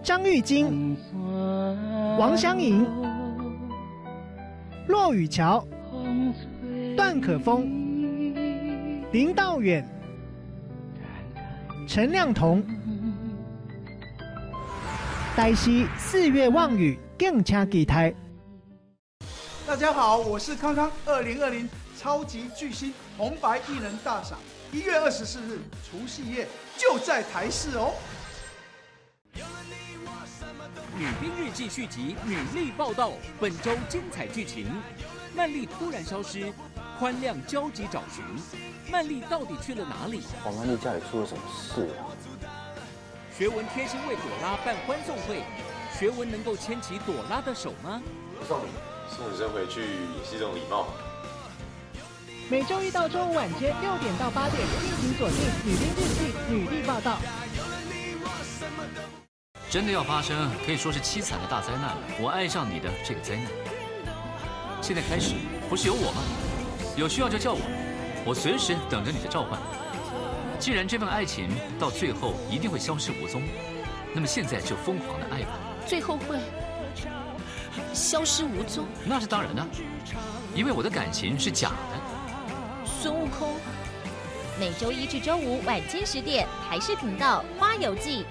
張玉京、王湘瑩、駱雨橋、段可風、林道遠、陳亮彤。台視四月望雨，敬請期待。大家好，我是康康。2020超級巨星紅白藝人大賞，1月24日除夕夜就在台視哦。女兵日記續集《女力報道》，本周精彩劇情：曼麗突然消失，寬亮焦急找尋，曼麗到底去了哪裡？黃曼麗家裡出了什麼事啊？學文貼心為朵拉辦歡送會，學文能夠牽起朵拉的手嗎？我送你，送女生回去也是一種禮貌。每周一到周五晚間6點到8點，敬請鎖定《女兵日記》女力報道。真的要發生，可以說是淒慘的大災難了。我愛上你的這個災難，現在開始，不是有我嗎？有需要就叫我，我隨時等着你的召喚。既然這份愛情到最後一定會消失無蹤，那麼現在就瘋狂的愛吧。最後會消失無蹤？那是當然的，因為我的感情是假的。孫悟空，每周一至周五晚間10點，台視頻道《花遊記》。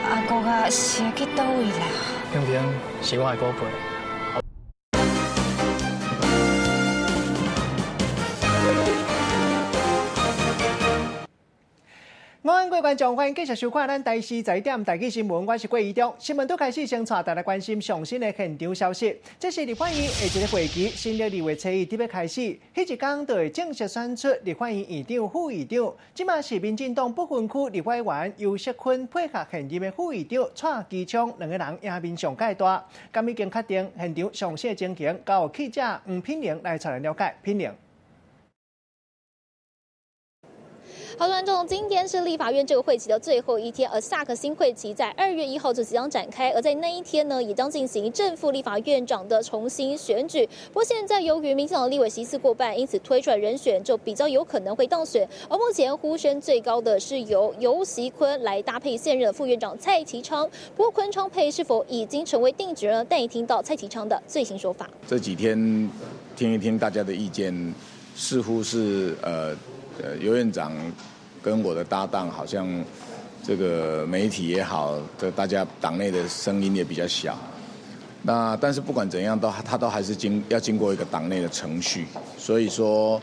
阿國啊，是去佗位啦？平平是我的寶貝。午安，各位觀眾，歡迎繼續收看咱台視十一點台語新聞，我是郭怡中。新聞拄開始，先帶大家關心上新的現場消息。這是立法院下一個會期，新曆二月初一佇欲開始，彼一工就會正式選出立法院院長、副院長。這馬是民進黨不分區立法委員游錫堃配合現任的副院長蔡其昌兩個人贏面上蓋大。敢已經確定現場上新的情形，交予記者黃品玲來帶咱了解。品玲。好，觀眾，今天是立法院這個會期的最後一天，而下個新會期在2月1號就即將展開，而在那一天呢，也將進行正副立法院長的重新選舉。不過現在由於民進黨立委席次過半，因此推出來人選就比較有可能會當選。而目前呼聲最高的是由游錫堃來搭配現任副院長蔡其昌。不過堃昌配是否已經成為定局呢？帶你聽到蔡其昌的最新說法。這幾天聽一聽大家的意見，似乎是游院長跟我的搭檔，好像這個媒體也好，這大家黨內的聲音也比較小。那但是不管怎樣，都他都還是要經過一個黨內的程序，所以說，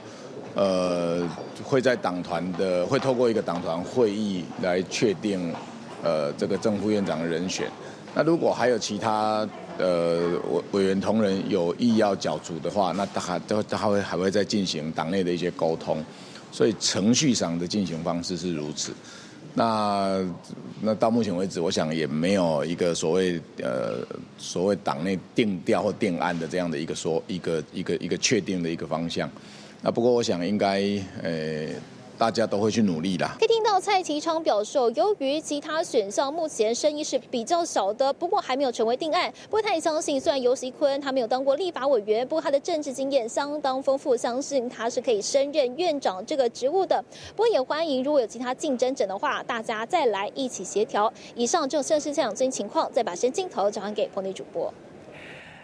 會在黨團的會透過一個黨團會議來確定，這個正副院長的人選。那如果還有其他委員同仁有意要角逐的話，那他都他會還會再進行黨內的一些溝通。所以程序上的進行方式是如此，那到目前為止，我想也沒有一個所謂黨內定調或定案的這樣的一個說一個一個一個確定的一個方向。那不過我想應該大家都會去努力啦。可以聽到蔡其昌表示，由於其他選項目前聲音是比較小的，不過還沒有成為定案。不過他也相信，雖然游錫堃他沒有當過立法委員，不過他的政治經驗相當豐富，相信他是可以勝任院長這個職務的。不過也歡迎如果有其他競爭者的話，大家再來一起協調。以上就正是現場最新情況，再把先鏡頭交還給棚內主播。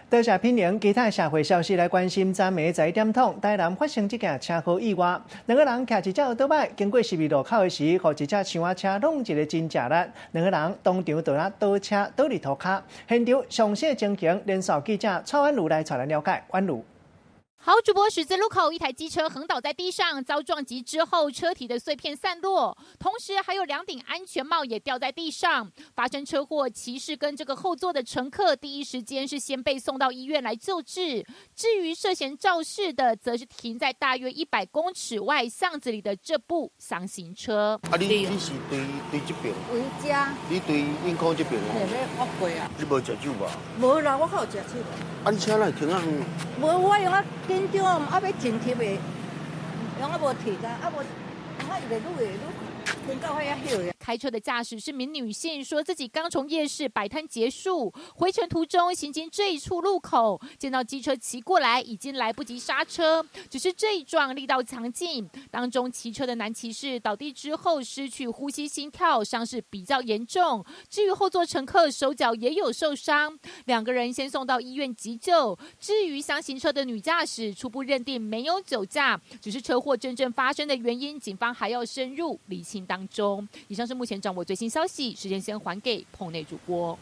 多謝品玲，其他社會消息來關心。昨暝11點鐘，台南發生這件車禍意外，兩個人騎一隻歐多擺經過十字路口的時，予一隻箱仔車弄一个真食力，兩個人當場就來倒車倒佇塗跤。現場詳細情形，連線記者蔡婉如來帶咱了解。婉如。好，主播十字路口，一台機車橫倒在地上，遭撞擊之後，車體的碎片散落，同時還有兩頂安全帽也掉在地上。發生車禍，騎士跟這個後座的乘客第一時間是先被送到醫院來救治。至於涉嫌肇事的，則是停在大約100公尺外巷子裡的這部廂型車。啊，你是對對這邊？對遮。你對永康這邊？嘿，欲挖過啊。你無食酒吧？無啦，我較有食酒。啊，你車哪會停啊遠？無，我用啊緊張，啊欲前貼的，用啊無提啊，啊無，我伊會愈會愈停到遐歇。开车的驾驶是名女性，说自己刚从夜市摆摊结束，回程途中行经这一处路口，见到机车骑过来，已经来不及刹车，只是这一撞力道强劲，当中骑车的男骑士倒地之后失去呼吸、心跳，伤势比较严重。至于后座乘客手脚也有受伤，两个人先送到医院急救。至于厢型车的女驾驶，初步认定没有酒驾，只是车祸真正发生的原因，警方还要深入厘清当中。以上是目前掌握最新消息，时间先还给棚内主播。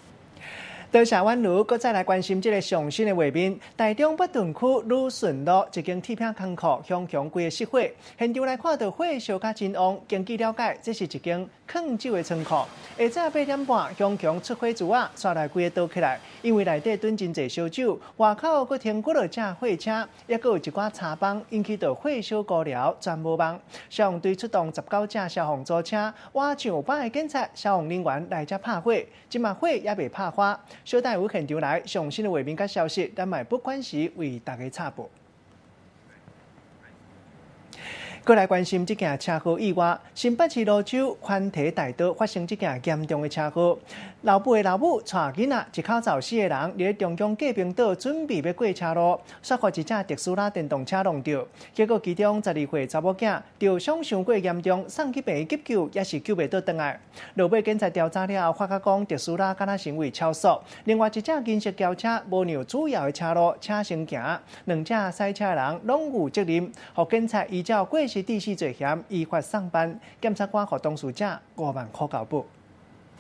多谢婉如，阁再来关心这个上新的画面。台中北屯区旅顺路一间铁片仓库，熊熊规个失火，现场来看到火烧甲真旺。根据了解，这是一间囥酒的仓库。下早8点半，熊熊出火柱仔，煞来规个倒起来，因为内底囤真济烧酒，外口阁停几落架货车，抑阁有一寡柴枋，引起到火烧高寮全无望。消防队出动19架消防组车，挖上百个警察、消防人员来遮拍火，这马火犹未拍花。小等有现场来上新的画面佮消息，咱嘛不管时为大家插播。阁来关心这件车祸意外，新北市芦洲环提大道发生这件严重的车祸，老母的老母带囡仔一口走四个人，伫咧中共隔平岛准备欲过车路，煞予一架特斯拉电动车撞著，结果其中12岁查某囝著伤伤过严重，送去病院急救也是救袂倒转来。落尾警察调查了后，发觉讲特斯拉敢若成为超速，另外一架银色轿车无让主要的车路车先行，两架赛车的人拢有责任，予警察依照过失致死罪嫌依法送办，检察官予当事者5万块交保。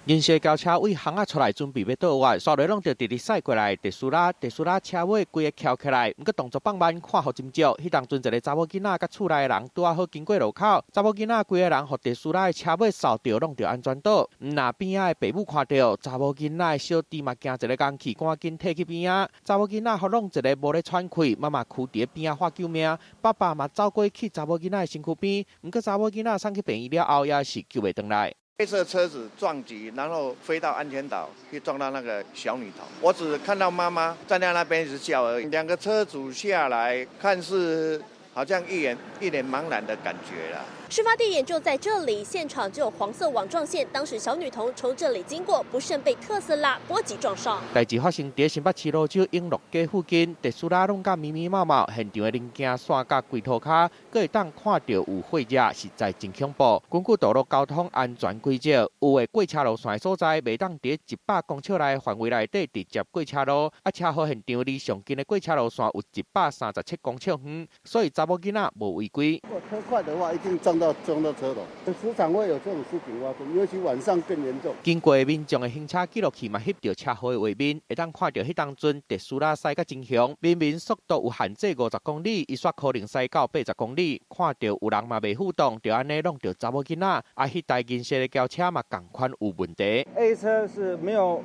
银色轿车对巷仔出来，准备欲倒弯，煞来弄著直直驶过来。特斯拉，特斯拉车尾规个翘起来，毋过动作放慢，看予真少。彼当阵一个查某囡仔佮厝内的人拄仔好经过路口，查某囡仔规个人予特斯拉的车尾扫著，弄著安全岛。毋若边仔的爸母看著查某囡仔的小弟嘛惊一个空气，赶紧退去边仔。查某囡仔予弄一个无咧喘气，妈妈跍伫咧边仔喊救命，爸爸嘛走过去查某囡仔的身躯边，毋过查某囡仔送去病院了后，也是救袂转来。黑色车子撞击，然后飞到安全岛，去撞到那个小女童。我只看到妈妈站在那边一直叫而已。两个车主下来，看似好像一脸一脸茫然的感觉啦。事发地点就在这里，现场就有黄色网状线。当时小女童从这里经过，不慎被特斯拉波及撞上。代志发生伫新北市芦洲永乐街附近，特斯拉弄甲密密麻麻，现场的零件散甲规涂跤，阁会当看著有火热，实在真恐怖。根据道路交通安全规则，有的过车路线的所在，袂当伫100公尺内范围内底直接过车路。啊，车祸现场离上近的过车路线有137公尺远，所以查某囡仔无违规。如果车快的话，一定撞到车头，时常会有这种事情发生，尤其晚上更严重。经过民众的行车记录器嘛，翕著车祸的画面，会当看著彼当阵特斯拉驶甲真凶，明明速度有限制50公里，伊煞可能驶到80公里。看著有人嘛袂赴挡，就按呢弄著查某囡仔，啊，彼台银色的轿车嘛仝款有问题。 A 车是没有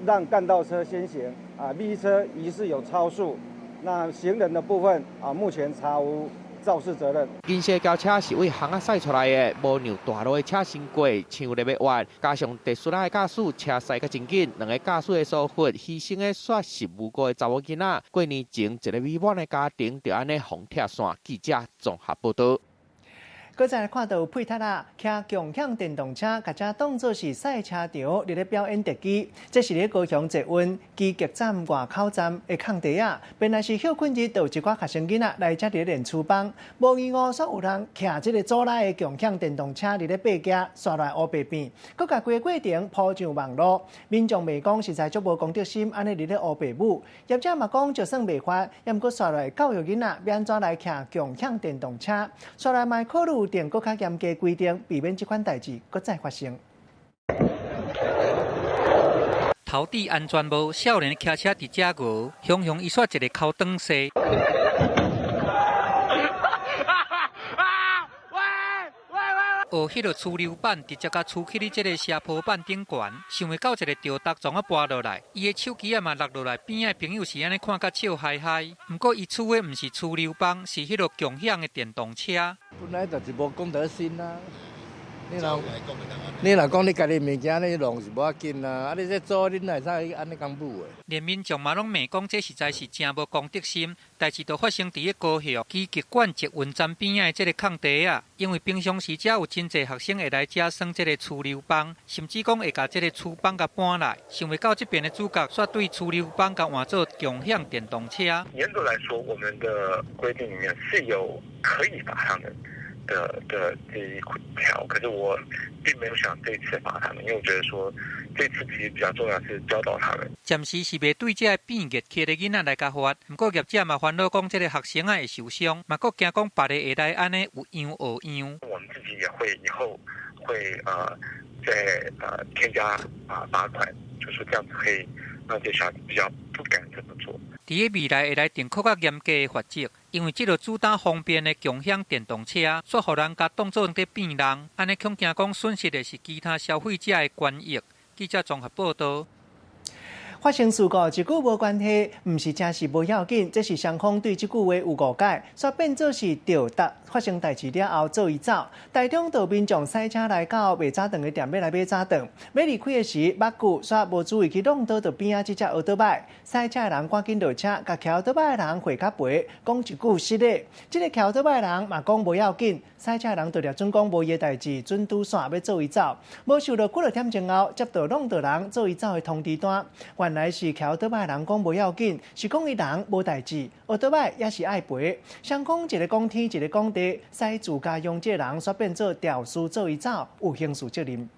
让干道车先行，啊，B 车疑似有超速，那行人的部分啊，目前查无肇事责任。银色轿车是对巷仔驶出来的，无让大路的车先过，像咧欲弯，加上特斯拉的驾驶车驶甲真紧，两个驾驶的疏忽，牺牲的煞是无辜的查某囡仔。过年前，一个美满的家庭就按呢予拆散。记者综合报道。阁再来看到配塔仔，骑共享电动车，共遮当做是赛车场，伫咧表演特技。这是咧高雄捷运基捷站外口站的空地仔，本来是歇睏日，就有一寡学生囡仔来遮伫咧练出枋。无意外，煞有人骑这个租来的共享电动车伫咧爬行，煞来乌白变，阁共规个过程铺上网路。民众骂讲实在足无公德心，按呢伫咧乌白舞。业者嘛讲，就算袂罚，犹毋过煞来教育囡仔欲按怎来骑共享电动车，煞来嘛考虑定阁较严格规定，避免这款代志阁再发生。头戴安全帽，少年骑车伫遮熬，雄雄伊煞一个尻转势。学彼个驱溜板，直接共驱去咧这个斜坡板顶悬，想袂到一个吊达从仔跋落来，伊的手机仔嘛落落来，边仔的朋友是按呢看甲笑嗨嗨。毋过伊驱的毋是驱溜板，是彼个共享的电动车。本来就是无公德心啊，你若講你家己物件你弄是無要緊啦，啊你這做恁哪會使按呢講武的？連民眾嘛攏罵講，這實在是誠無公德心。代誌就發生佇咧高雄基吉館捷運站邊仔的這个空地仔，因為平常時遮有真濟學生會來遮耍這个趨溜枋，甚至講會共這个趨枋共搬來。想袂到這邊的主角煞對趨溜枋共換做共享電動車。嚴格來說，我們的規定裡面是有可以罰他們的這一條，可是我並沒有想這次罰他們，因為我覺得說這次其實比較重要是教導他們。暫時是袂對這个變熱氣的囡仔來共罰，毋過業者嘛煩惱講這个學生仔會受傷，嘛閣驚講別个會來按呢有樣學樣。我們自己也會以後會再添加罰款，就是這樣子可以讓這小孩子比較不敢這麼做。佇咧未來會來定閣較嚴格的罰則，因為這个主打方便的共享電動車，煞予人共當做佇變人，按呢恐驚講損失的是其他消費者的權益。記者綜合報導。發生事故一句無關係，毋是誠實無要緊，這是雙方對這句話有誤解，煞變做是著達發生代誌了後做伊走。台中有民眾駛車來到賣早頓的店，欲來買早頓，欲離開的時，目睭煞無注意去挵著佇邊仔這隻歐多擺，駛車的人趕緊落車，共騎歐多擺的人回較賠，講一句失禮。這个騎歐多擺的人嘛講無要緊，駛車的人就掠準講無伊的代誌，準拄線欲做伊走，無想到幾落點鐘後，接到挵著人做伊走的通知單。原來是騎歐多擺的人講無要緊，是講伊人無代誌，歐多擺也是愛賠。雙方一个講天，一个講地，駛自家用這人煞變做肇事做伊走，有刑事責任。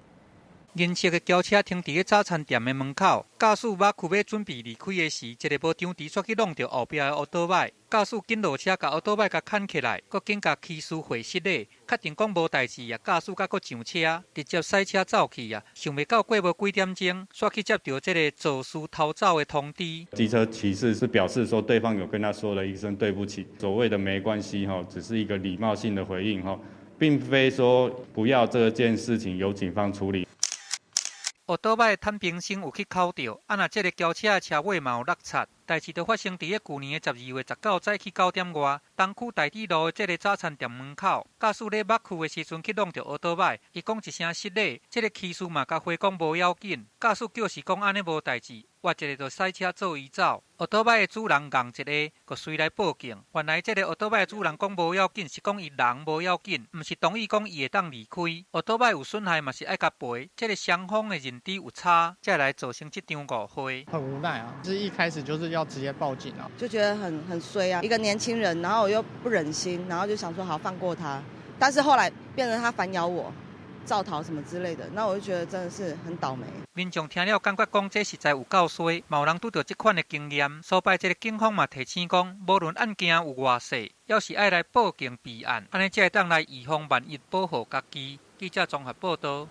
銀色的轎車停佇咧早餐店的門口，駕駛馬庫欲準備離開的時，一个無張持煞去挵著後壁的歐多擺。駕駛緊落車，共歐多擺共牽起來，閣緊共騎士回失禮，確定講無代誌啊，駕駛閣閣上車，直接駛車走去啊。想袂到過無幾點鐘，煞去接著這个肇事逃走的通知。機車騎士是表示說，對方有跟他說了一聲對不起，所謂的沒關係吼，只是一個禮貌性的回應吼，並非說不要這件事情由警方處理。歐多擺的坦平生有去哭著，啊若這个轎車的車尾嘛有落漆。代誌就發生佇咧舊年的12月19早起9點外，東區大智路的這个早餐店門口，駕駛咧北區的時陣去挵著歐多擺，伊講一聲失禮，這个騎士嘛共回講無要緊，駕駛叫是講按呢無代誌，活一个就駛車做伊走。歐多擺的主人戇一个，閣隨來報警。原來這个歐多擺的主人講無要緊，是講伊人無要緊，毋是同意講伊會當離開。歐多擺有損害嘛是愛共賠，這个雙方的認知有差，才來造成這場誤會。很無奈啊，是一開始就是要直接報警啊，就覺得很衰啊，一個年輕人，然後我又不忍心，然後就想說好放過他，但是後來變成他反咬我。肇逃什麼之類的，那我就覺得真的是很倒霉。民眾聽了感覺講這實在有夠衰，嘛有人拄著這款的經驗。所擺這个警方嘛提醒講，無論案件有偌細，猶是愛來報警備案，按呢才會當來預防萬一，保護家己。記者綜合報導。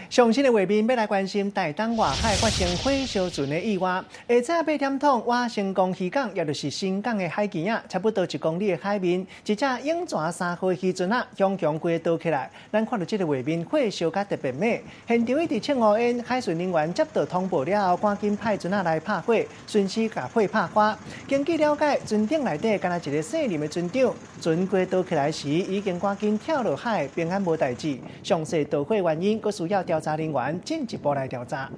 上新的畫面欲來關心台東外海發生火燒船的意外。下早八點鐘，碗成功漁港，也就是新港的海墘仔，差不多1公里的海面，一隻湧泉3號漁船仔，雄雄規个倒起來。咱看著這个畫面，火燒甲特別猛。現場一直衝烏煙，海巡人員接到通報了後，趕緊派船仔來拍火，順勢共火拍花。根據了解，船頂內底干焦一个姓林的船長，船規倒起來時，已經趕緊跳落海，平安無代誌。詳細導火原因，閣需要調查人員進一步來調查。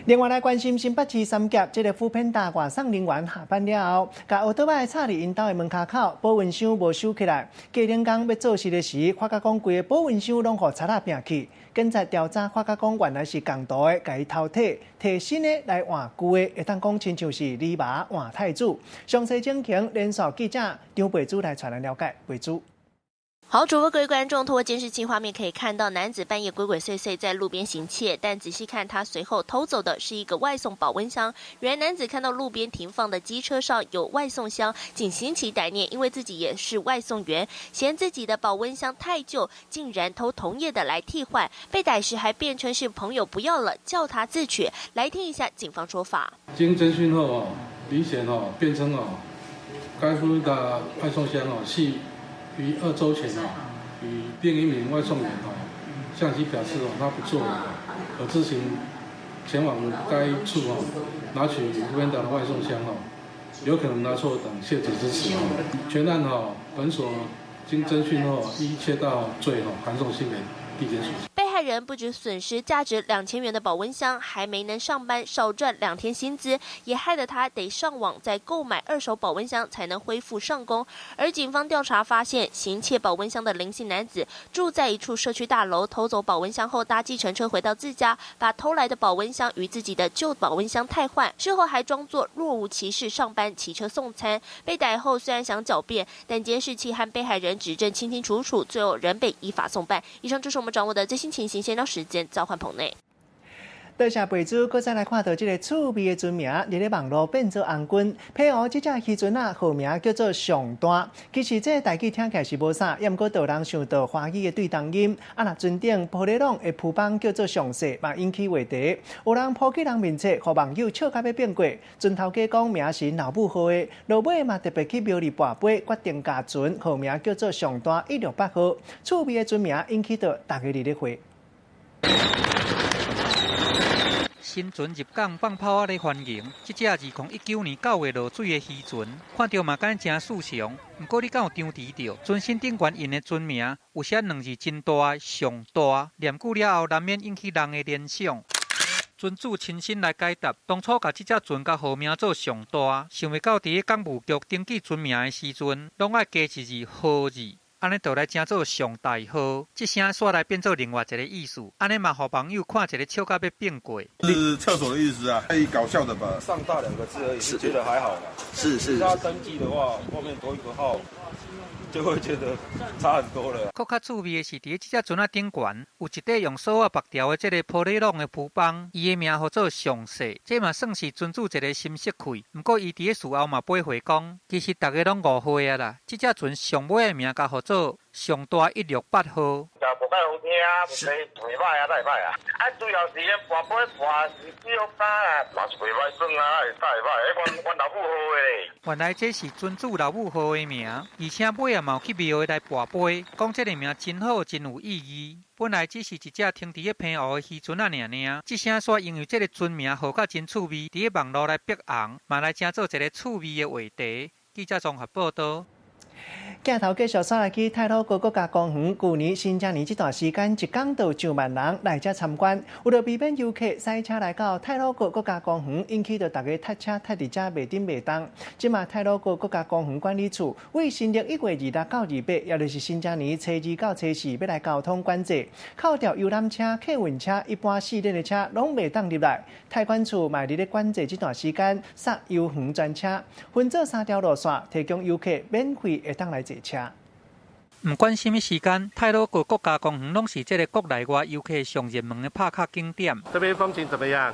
另外來關心新北市三峽這个 foodpanda 外送人員下班了後，共歐多擺插佇𪜶兜的門跤口，保溫箱無收起來。隔兩工欲做事的時，發覺講規个保溫箱攏予賊仔拚去。警察調查發覺講，原來是仝途的，共伊偷提，提新的來換舊的，會當講親像是狸貓換太子。詳細情形，連線記者張培珠來帶咱了解。培珠。好，主播各位觀眾，透過監視器畫面可以看到，男子半夜鬼鬼祟祟在路邊行竊，但仔細看，他隨後偷走的是一個外送保溫箱。原來男子看到路邊停放的機車上有外送箱，竟興起歹念，因為自己也是外送員，嫌自己的保溫箱太舊，竟然偷同業的來替換。被逮時還辯稱是朋友不要了，叫他自取。來聽一下警方說法。經偵訊後哦，李顯哦辯稱哦，該處的外送箱哦係於2週前哦，與另一名外送員哦向其表示哦，他不做了，可自行前往該處哦拿取 foodpanda 的外送箱哦，有可能拿錯等竊取之實哦。全案哦，本所經偵訊後，依竊盜罪函送新北地檢署。被害人不止損失價值2000元的保溫箱，還沒能上班，少賺2天薪資，也害得他得上網再購買二手保溫箱才能恢復上工。而警方調查發現，行竊保溫箱的林姓男子住在一處社區大樓，偷走保溫箱後搭計程車回到自家，把偷來的保溫箱與自己的舊保溫箱替換，事後還裝作若無其事上班騎車送餐。被逮後雖然想狡辯，但監視器和被害人指證清清楚楚，最後仍被依法送辦。以上就是我們掌握的最新情形，先將時間交還棚內。多謝貝珠，閣再來看到這个趣味的船名，佇咧網路變做紅軍。澎湖這隻漁船仔，號名叫做上大。其實這个台語聽起來是無啥，也毋過就予人想到華語的對同音。啊，若船頂玻璃籠的浮板叫做上細，嘛引起話題。有人 po 去人面冊，予網友笑甲欲變過。船頭家講名是老母號的，落尾嘛特別去廟裡跋杯，決定共船號名叫做上大168號。趣味的船名引起著大家佇咧話。新船入港放炮仔咧歡迎，這隻2019年9月落水的漁船，看著嘛敢若誠斯祥。毋過你敢有張持著？船身頂懸印的船名有寫兩字真大的上大，念久了後難免引起人的聯想。船主親身來解答，當初共這隻船共號名做上大，想袂到佇咧港務局登記船名的時陣，攏愛加一字號字。按呢就來成做上大號，這聲煞來變做另外一個意思，按呢嘛予網友看一个笑甲欲變過。是廁所的意思啊，可搞笑的吧？上大兩個字而已，是覺得還好嘛。是是。他登記的話，後面多一個號，就會覺得差很多了。閣較趣味的是，佇咧這隻船仔頂懸有一塊用索仔縛牢的這个玻璃籠的浮板，伊的名號做上細，這嘛算是船主一个心色氣。毋過伊佇咧事後嘛駁回講，其實逐家攏誤會啊啦，這隻船上尾的名共號做上大168號。就無介好聽啊，無袂歹啊，哪會歹啊？啊，主要是咧跋杯跋是小可啊，嘛是袂歹耍啊，會使會歹。阮阮老母號的咧。原來這是船主老母號的名，而且尾仔嘛有去廟來跋杯，講這个名真好，真有意義。本來只是一隻停佇咧澎湖的漁船仔爾爾，這聲煞因為這个船名號甲真趣味，佇咧網路來逼紅，嘛來成做一个趣味的話題。記者綜合報導。鏡頭繼續煞來去太魯閣國家公園，舊年新正年這段時間，一工就上萬人來遮參觀。為著避免遊客駛車來到太魯閣國家公園，引起著大家塞車塞佇遮袂振袂動。這馬太魯閣國家公園管理處為新曆1月26到28，也就是新正年初二到初四，欲來交通管制，扣掉遊覽車、客運車、一般四輪的車攏袂當入來。太管處嘛佇咧管制這段時間，煞遊園專車，分做三條路線，提供遊客免費會當來坐車。毋管啥物時間，太魯閣國家公園攏是這个國內外遊客上熱門的拍卡景點。這邊風景怎麼樣？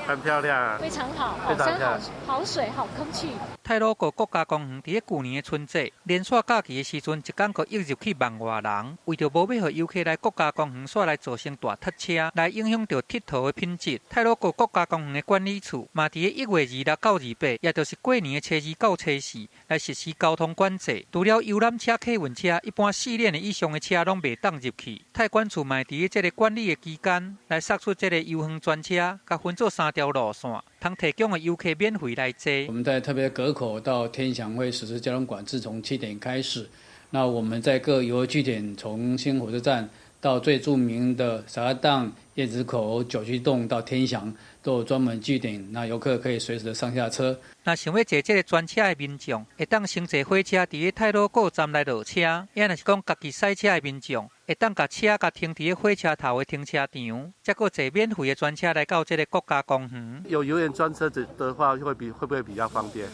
很漂亮，非常好，好山好好水好空氣。太魯閣國家公園佇咧舊年的春節連續假期的時陣，一工閣湧入去萬外人。為著無欲予遊客來國家公園，煞來造成大塞車，來影響著𨑨迌的品質。太魯閣國家公園的管理處嘛，佇咧1月26到28，也就是過年的初二到初四，來實施交通管制。除了遊覽車、客運車，一般四輪的以上的車攏袂當入去。太管處嘛佇咧這个管理的期間，來釋出這个遊園專車，共分做三條路線，通提供予遊客免費來坐。我們在特別閣口到天祥會實施交通管制，從7點開始。那我們在各遊樂據點，從新火車站到最著名的沙家檔、燕子口、九曲洞到天祥，都有專門據點，那遊客可以隨時的上下車。若想欲坐這个專車的民眾，會當先坐火車佇咧太魯閣站來落車；抑若是講家己駛車的民眾，會當共車共停佇咧火車頭的停車場，才閣坐免費的專車來到這个國家公園。有遊園專車子的話，會不會比較方便？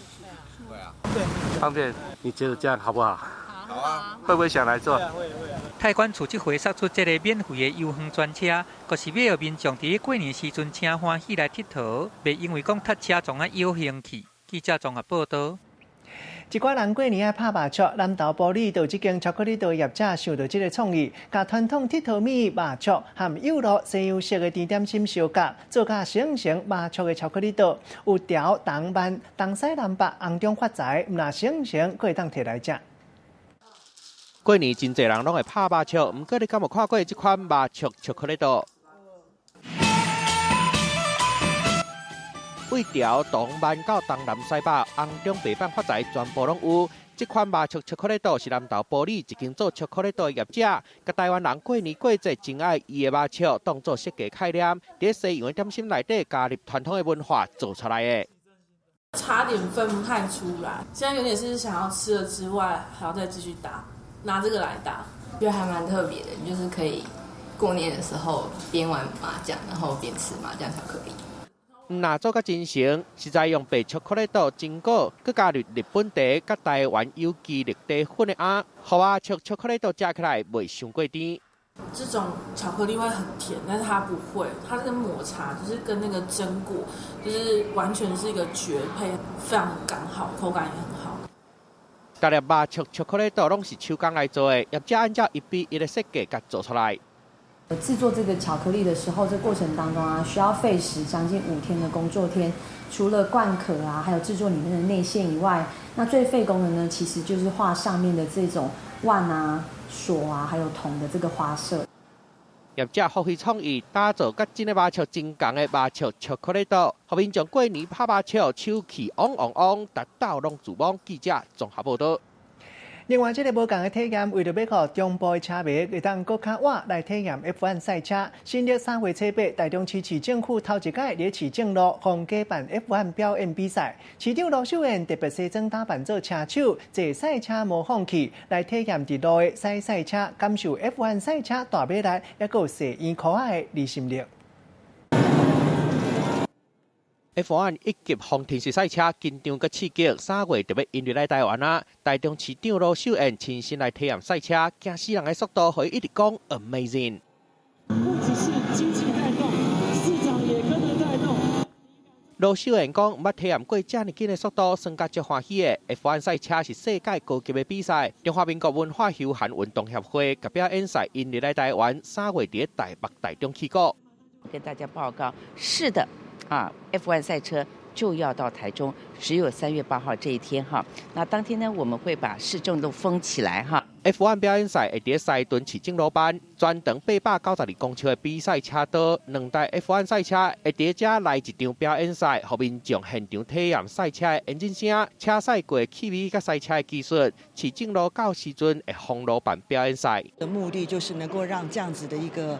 會啊，方便。你覺得這樣好不好？好啊。會不會想來坐？會會啊。太管處這回釋出這个免費的遊園專車，就是欲予民眾佇咧過年時陣誠歡喜來𨑨迌，袂因為講塞車創啊擾興去。記者綜合報導。一寡人過年愛拍麻將，南投埔里就這間巧克力豆業者想著這个創意，共傳統鐵頭米麻糬和幼露西洋式的甜點心相夾，做甲成成麻糬的巧克力豆，有調東慢東西南北紅中發財，毋但成成，閣會當提來食。過年真濟人攏會拍麻將，毋過你敢有看過這款麻糬巧克力豆？對朝東萬到東南西北，紅中白板發財，全部攏有。這款麻雀巧克力豆是南投埔里一間做巧克力豆的業者，共台灣人過年過節真愛伊的麻雀當做設計概念，佇西洋的點心內底加入傳統的文化做出來的。差點分不太出來，現在有點是想要吃了之外，還要再繼續打，拿這個來打，覺得還蠻特別的，就是可以過年的時候邊玩麻將，然後邊吃麻將巧克力。若做較真誠，實在用白巧克力豆、榛果，閣加入日本茶、佮台灣有機綠茶粉的餡，予麻雀巧克力豆食起來袂傷過甜。這種巧克力會很甜，但是它不會，它這個抹茶就是跟那個榛果，就是完全是一個絕配，非常剛好，口感也很好。逐粒麻雀巧克力豆攏是手工來做的，業者按照1比1的設計共做出來。製作這個巧克力的時候，這過程當中啊，需要費時將近5天的工作天。除了灌殼啊，還有製作裡面的內餡以外，那最費工的呢，其實就是畫上面的這種腕啊、鎖啊，還有銅的這個花色。業者發揮創意，打造佮真的麻雀真仝的麻雀巧克力豆，予民眾過年拍麻雀，手氣旺旺旺，逐鬥攏自旺。記者綜合報道。另外，這个無仝的體驗，為著欲予中部的車迷會當閣較倚來體驗 F1 賽車，新曆三月初八，台中市市政府頭一擺佇市政路皇家辦 F1 表演比賽，市長盧秀燕特別西裝打扮做車手，坐賽車模仿器來體驗佇路的賽賽車，感受 F1 賽車大馬力，抑閣有細圓箍仔的離心力。 F1 一級方程式賽車緊張閣刺激，3月就欲引入來台灣啊！台中市長盧秀燕親身來體驗賽車，驚死人的速度，予伊一直講 Amazing。不只是經濟帶動，市長也跟著帶動。盧秀燕講，毋捌體驗過遮爾緊的速度，算甲足歡喜的。F1 賽車是世界高級的比賽，中華民國文化休閒運動協會共表演賽引入來台灣，3月佇台北、台中起鼓。跟大家報告，是的。啊，F1 賽車就要到台中，只有3月8號這一天哈。那當天呢，我們會把市政都封起來哈。 F1 表演賽會佇西屯市政路辦，全長892公尺的比賽車道，兩台 F1 賽車會佇遮來一場表演賽，予民眾現場體驗賽車的引擎聲、車賽過氣味佮賽車的技術。市政路到時陣會封路辦表演賽。的目的就是能夠讓這樣子的一個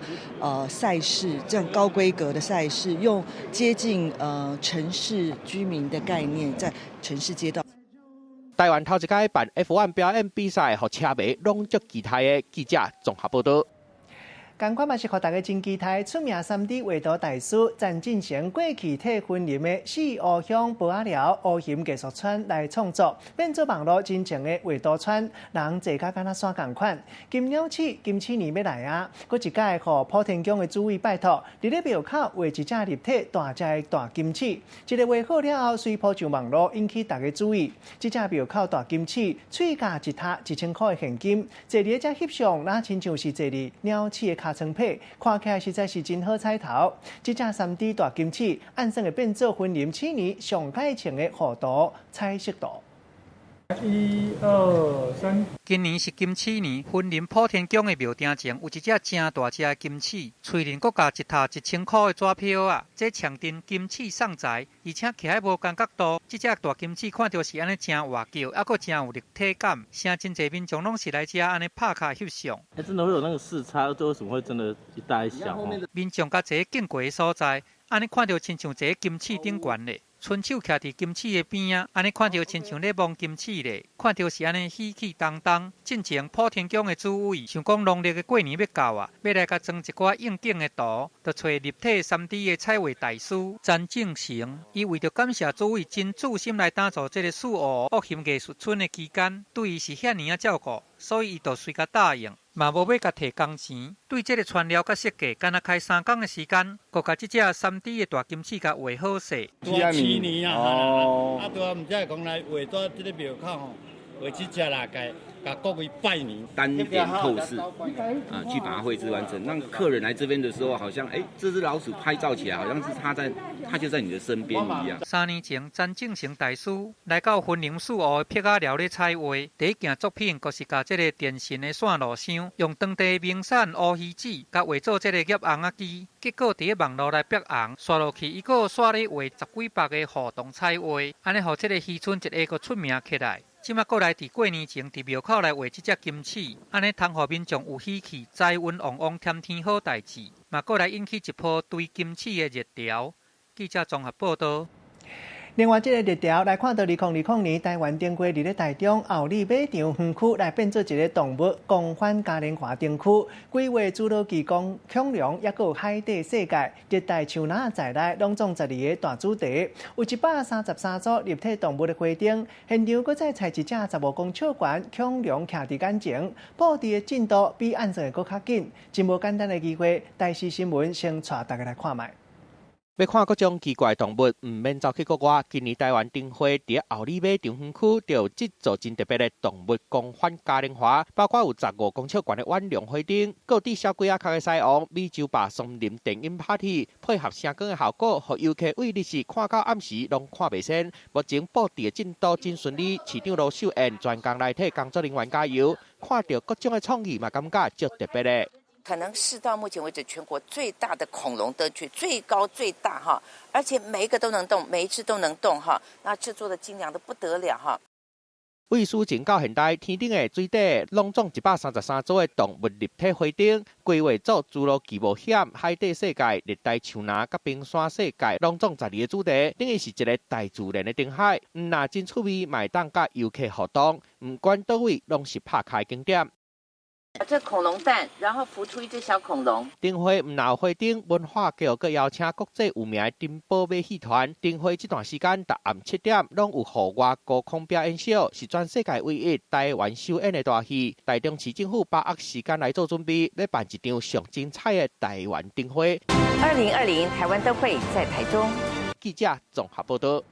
賽事，這樣高規格的賽事，用接近城市居民的概念，在城市街道。台灣頭一擺辦 F1 表演比賽，予車迷攏足期待的。記者綜合報道。仝款嘛是予大家真期待，出名3D 畫圖大師陳進成過去替雲林的四湖鄉埔仔寮烏熊藝術村來創作，變做網路真情的畫圖村，人坐甲敢若山仝款。金鳥鼠金鼠年欲來啊，閣一擺予普天宮的主委拜託，佇咧廟口畫一隻立體大隻的大金鼠。這个畫好了後，隨鋪上網路，引起大家注意。這隻廟口大金鼠，喙咬一塔1000塊的現金，坐佇咧遮翕相，若親像是坐佇鳥鼠的尻川皮，看起來實在是真好彩頭。這隻3D 大金鼠，按算會變做雲林鼠年上蓋穿的賀圖彩色圖。一二三。今年是金鼠年，雲林普天宮的廟埕前有一隻誠大隻的金鼠，喙裡閣咬一塔1000塊的紙票仔！這象徵金鼠送財，而且徛佇無仝角度，這隻大金鼠看著是按呢誠活叫，猶閣誠有立體感。誠真濟民眾攏是來遮按呢拍卡翕相。欸，真的會有那個視差，這為什麼會真的一大一小？民眾共坐經過的所在，按呢看著親像坐金鼠頂懸咧。伸手徛佇金鼠的邊仔，按呢看著親像咧摸金鼠咧，看著是按呢喜氣當當。進前普天宮的主委想講農曆的過年欲到啊，欲來共裝一寡應景的圖，就揣立體3D 的彩畫大師陳正成。伊為著感謝主委真注心來打造這个四湖烏熊藝術村的期間，對伊是遐爾仔照顧，所以伊就隨共答應。嘛無欲共提工錢，對這个材料佮設計，干焦開3工的時間，閣共這隻3D 的大金鼠共畫好勢。鼠年啊，哦，啊對啊，毋才會講來畫佇這个廟口吼，畫這隻啦，共各位拜年。單點透視啊，去把它繪製完成，讓客人來這邊的時候，好像這隻老鼠拍照起來，好像是它就在你的身邊一樣。3年前，詹正成大師來到雲林四湖的碧仔寮咧彩畫，第一件作品就是共這個電信的線路箱，用當地名產烏魚子，共畫做這個夾尪仔機，結果佇咧網路來爆紅，紲落去伊閣煞咧畫十幾幅的互動彩畫，按呢予這個漁村一下閣出名起來。這馬閣來佇過年前佇廟口來畫這隻金鼠，按呢通予民眾有喜氣、財運旺旺、添添好代誌，嘛閣來引起一波追金鼠的熱潮。記者綜合報導。另外，這個熱潮來看到2020年台灣燈會佇咧台中后里馬場園區來變做一個動物狂歡嘉年華燈區，規劃侏羅紀公恐龍，抑閣有海底世界、熱帶樹林在內，攏總12個大主題，有133組立體動物的花燈，現場閣再採一隻15公尺懸恐龍徛佇眼前，布置的進度比按算的閣較緊，真無簡單的機會。台視新聞先帶大家來看覓。欲看各種奇怪動物，毋免走去國外。今年台灣燈會佇后里馬場園區就製作真特別的動物狂歡嘉年華，包括有15公尺懸的腕龍花燈，閣有小鬼仔跤的獅王、美洲豹松林電音 party，配合聲光的效果，予遊客對日時看到暗時攏看袂仙。目前布置的進度真順利，市長盧秀燕專工來替工作人員加油，看著各種的創意嘛，感覺足特別的。可能是到目前為止全國最大的恐龍燈區，最高最大哈，而且每一個都能動，每一隻都能動哈，那製作的精良的不得了哈。對史前到現代，天頂的水底，攏總133組的動物立體花燈，規劃做侏羅紀冒險、海底世界、熱帶樹林佮冰山世界，攏總12個主題，等於是一個大自然的燈海。毋若真趣味，嘛會當佮遊客互動，毋管佗位，攏是拍卡景點。這恐龍蛋，然後孵出一隻小恐龍。燈會毋若有花燈，文化局閣邀請國際有名的珍寶馬戲團。燈會這段時間，逐暗7點，攏有戶外高空表演秀，是全世界唯一台灣首演的大戲。台中市政府把握時間來做準備，欲辦一場上精彩的台灣燈會。2020台灣燈會在台中。記者綜合報道。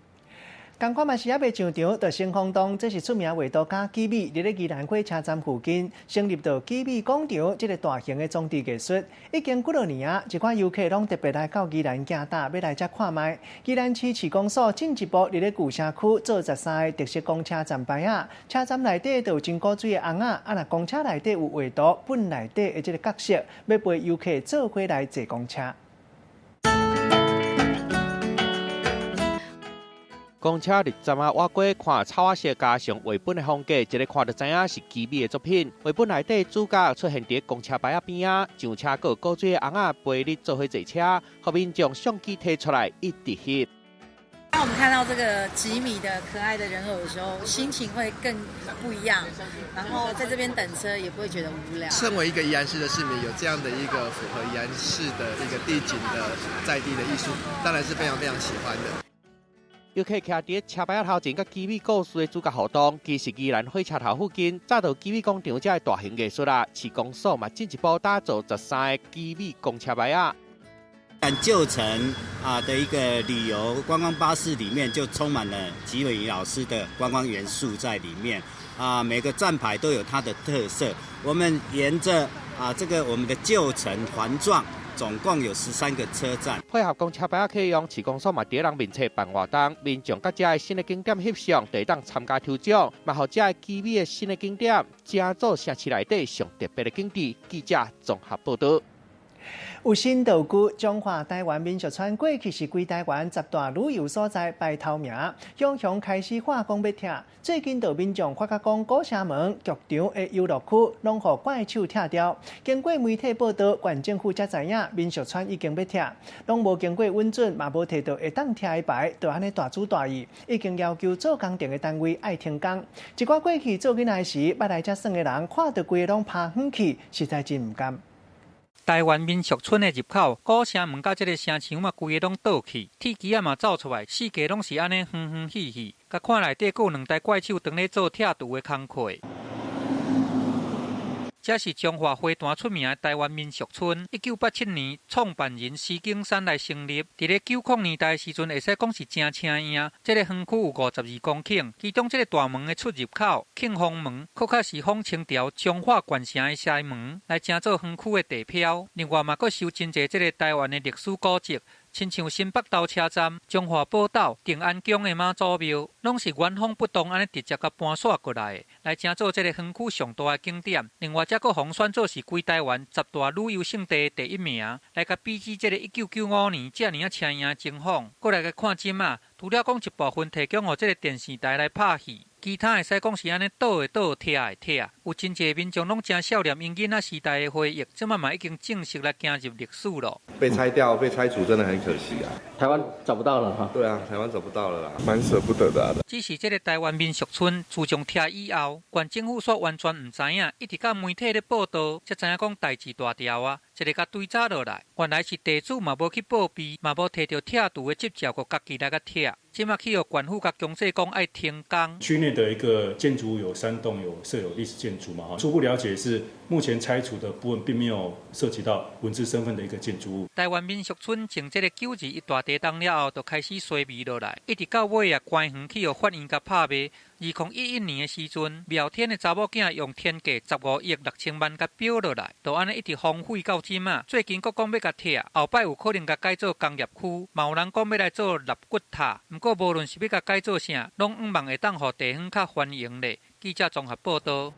仝款嘛是猶未上場，就先轟動。這是出名畫圖家幾米，佇咧宜蘭火車站附近成立著幾米廣場，這個大型的裝置藝術，已經幾落年啊！一寡遊客攏特別來到宜蘭行搭，欲來遮看覓。宜蘭市市公所進一步佇咧舊城區做13個特色公車站牌仔，車站內底就有真古錐的尪仔，啊若公車內底有畫圖，本內底的這個角色，欲陪遊客做伙來坐公車。公車入站仔倚過，看草仔色加上畫本的風格，一个看就知影是幾米的作品。畫本內底主角出現佇公車牌仔邊仔，上車閣有古錐的尪仔陪你做伙坐車，予民眾相機提出來一直翕。當我們看到這個幾米的可愛的人偶的時候，心情會更不一樣。然後在這邊等車也不會覺得無聊。身為一個宜蘭市的市民，有這樣的一個符合宜蘭市的一個地景的在地的藝術，當然是非常非常喜歡的。遊客徛佇車牌仔頭前，佮幾米故事的主角互動，其實宜蘭火車頭附近早就幾米廣場遮的大型藝術啦。市公所嘛進一步打造13個幾米公車牌仔。舊城啊的一個旅遊觀光巴士裡面就充滿了吉米老師的觀光元素在裡面啊，每個站牌都有它的特色。我們沿着啊這個我們的舊城環狀。總共有13個車站，配合公車牌仔啟用，市公所嘛佇人面前辦活動，民眾佮遮的新的景點翕相，就會當參加抽獎，嘛予遮的幾米的新的景點，成做城市內底上特別的景致。記者綜合報導。有新道具，彰化台灣民俗村過去是規台灣10大旅遊所在排頭名，雄雄開始喊講欲拆。最近就民眾發覺講古城門劇場的遊樂區攏予怪手拆掉。經過媒體報導，縣政府才知影民俗村已經欲拆，攏無經過允准，嘛無提到會當拆的牌，就按呢大主大意，已經要求做工程的單位愛停工。一寡過去做囡仔時捌來遮耍的人，看著規个攏趴遠去，實在真毋甘。台灣民俗村的入口，古城門佮這个城牆嘛，規个攏倒去，鐵枝仔嘛走出來，四界攏是按呢遠遠去去。共看內底閣有兩台怪手當咧做拆除的工課。這是彰化花壇出名的台灣民俗村。1987年，創辦人施景山來成立。佇咧90年代時陣，會使講是誠請贏。這个園區有52公頃，其中這个大門的出入口慶豐門，閣較是仿清朝彰化縣城的西門，來成做園區的地標。另外嘛，閣收真濟這个台灣的歷史古蹟。親像新北投車站、彰化寶島、定安宮的媽祖廟，攏是原封不動按呢直接共搬徙過來的，來成做這个園區上大的景點。另外，這閣予選做是規台灣十大旅遊勝地第一名，來共比擬這个1995年遮爾仔請贏的情況。閣來共看這馬，除了講一部分提供予這个電視台來拍戲，其他會使講是按呢倒的倒，拆的拆。有真濟民眾攏誠少年𪜶囡仔時代的回憶，這馬嘛已經正式來行入歷史囉。被拆掉、被拆除，真的很可惜啊！台灣找不到了哈。對啊，台灣找不到了啦，蠻捨不得的啊。只是這个台灣民俗村自從拆以後，縣政府煞完全毋知影，一直到媒體咧報導，才知影講代誌大條啊，一个共追查落來，原來是地主嘛無去報備，嘛無提著拆除的執照，閣家己來共拆。這馬去予縣府共強制講愛停工。區內的一個建築物有三棟有設有歷史建築嘛？哈，初步了解是目前拆除的部分並沒有涉及到文字身份的一個建築物。台灣民俗村從這个9·21大地動了後，就開始衰微落來，一直到尾啊，官園去予法院共拍賣。2011年的時陣，苗天的查某囝用天價15億6千萬共標落來，就按呢一直荒廢到這馬。最近閣講欲共拆，後擺有可能共改做工業區，嘛有人講欲來做納骨塔。毋過無論是欲共改做啥，攏向望會當予地方較繁榮咧。記者綜合報導。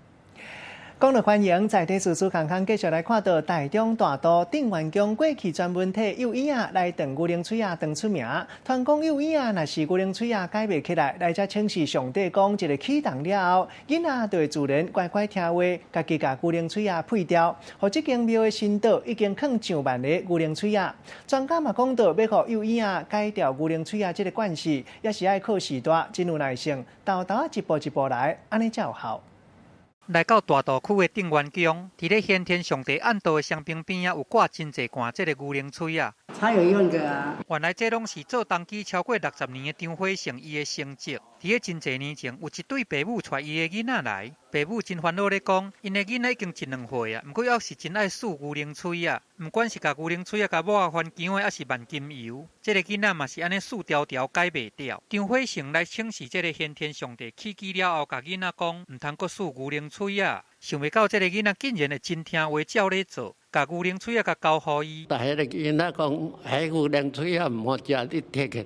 講到歡迎，在地事事康康繼續來看到台中大肚鎮元宮過去專門替幼嬰仔來斷牛奶喙仔當出名。傳講幼嬰仔若是牛奶喙仔改袂起來，來遮請示上帝講一个啟動了後，囡仔就會自然乖乖聽話，家己共牛奶喙仔廢掉。予這間廟的神桌已經囥上萬个牛奶喙仔。專家嘛講到，欲予幼嬰仔改掉牛奶喙仔這个慣勢，也是愛靠序大，真有耐性，沓沓仔一步一步來，按呢才有效。來到大肚區的鎮元宮，佇咧玄天上帝暗道的香爿邊仔，有掛真濟罐這个牛奶喙仔。才有用的啊！原來這攏是做童乩超過60年的張火成伊的成績。佇咧真濟年前，有一對爸母帶伊的囡仔來，爸母真煩惱咧講，𪜶的囡仔已經一兩歲啊，毋過猶是真愛欶牛奶喙仔。毋管是共牛奶喙仔共抹番薑的，抑是萬金油，這个囡仔嘛是按呢欶牢牢改袂掉。張火成來請示這个玄天上帝起乩了後，共囡仔講，毋通閣欶牛奶喙仔。想袂到這个囡仔竟然會真聽話，照咧做，共牛奶喙仔共交予伊。但彼个囡仔講，彼牛奶喙仔毋好食，你提起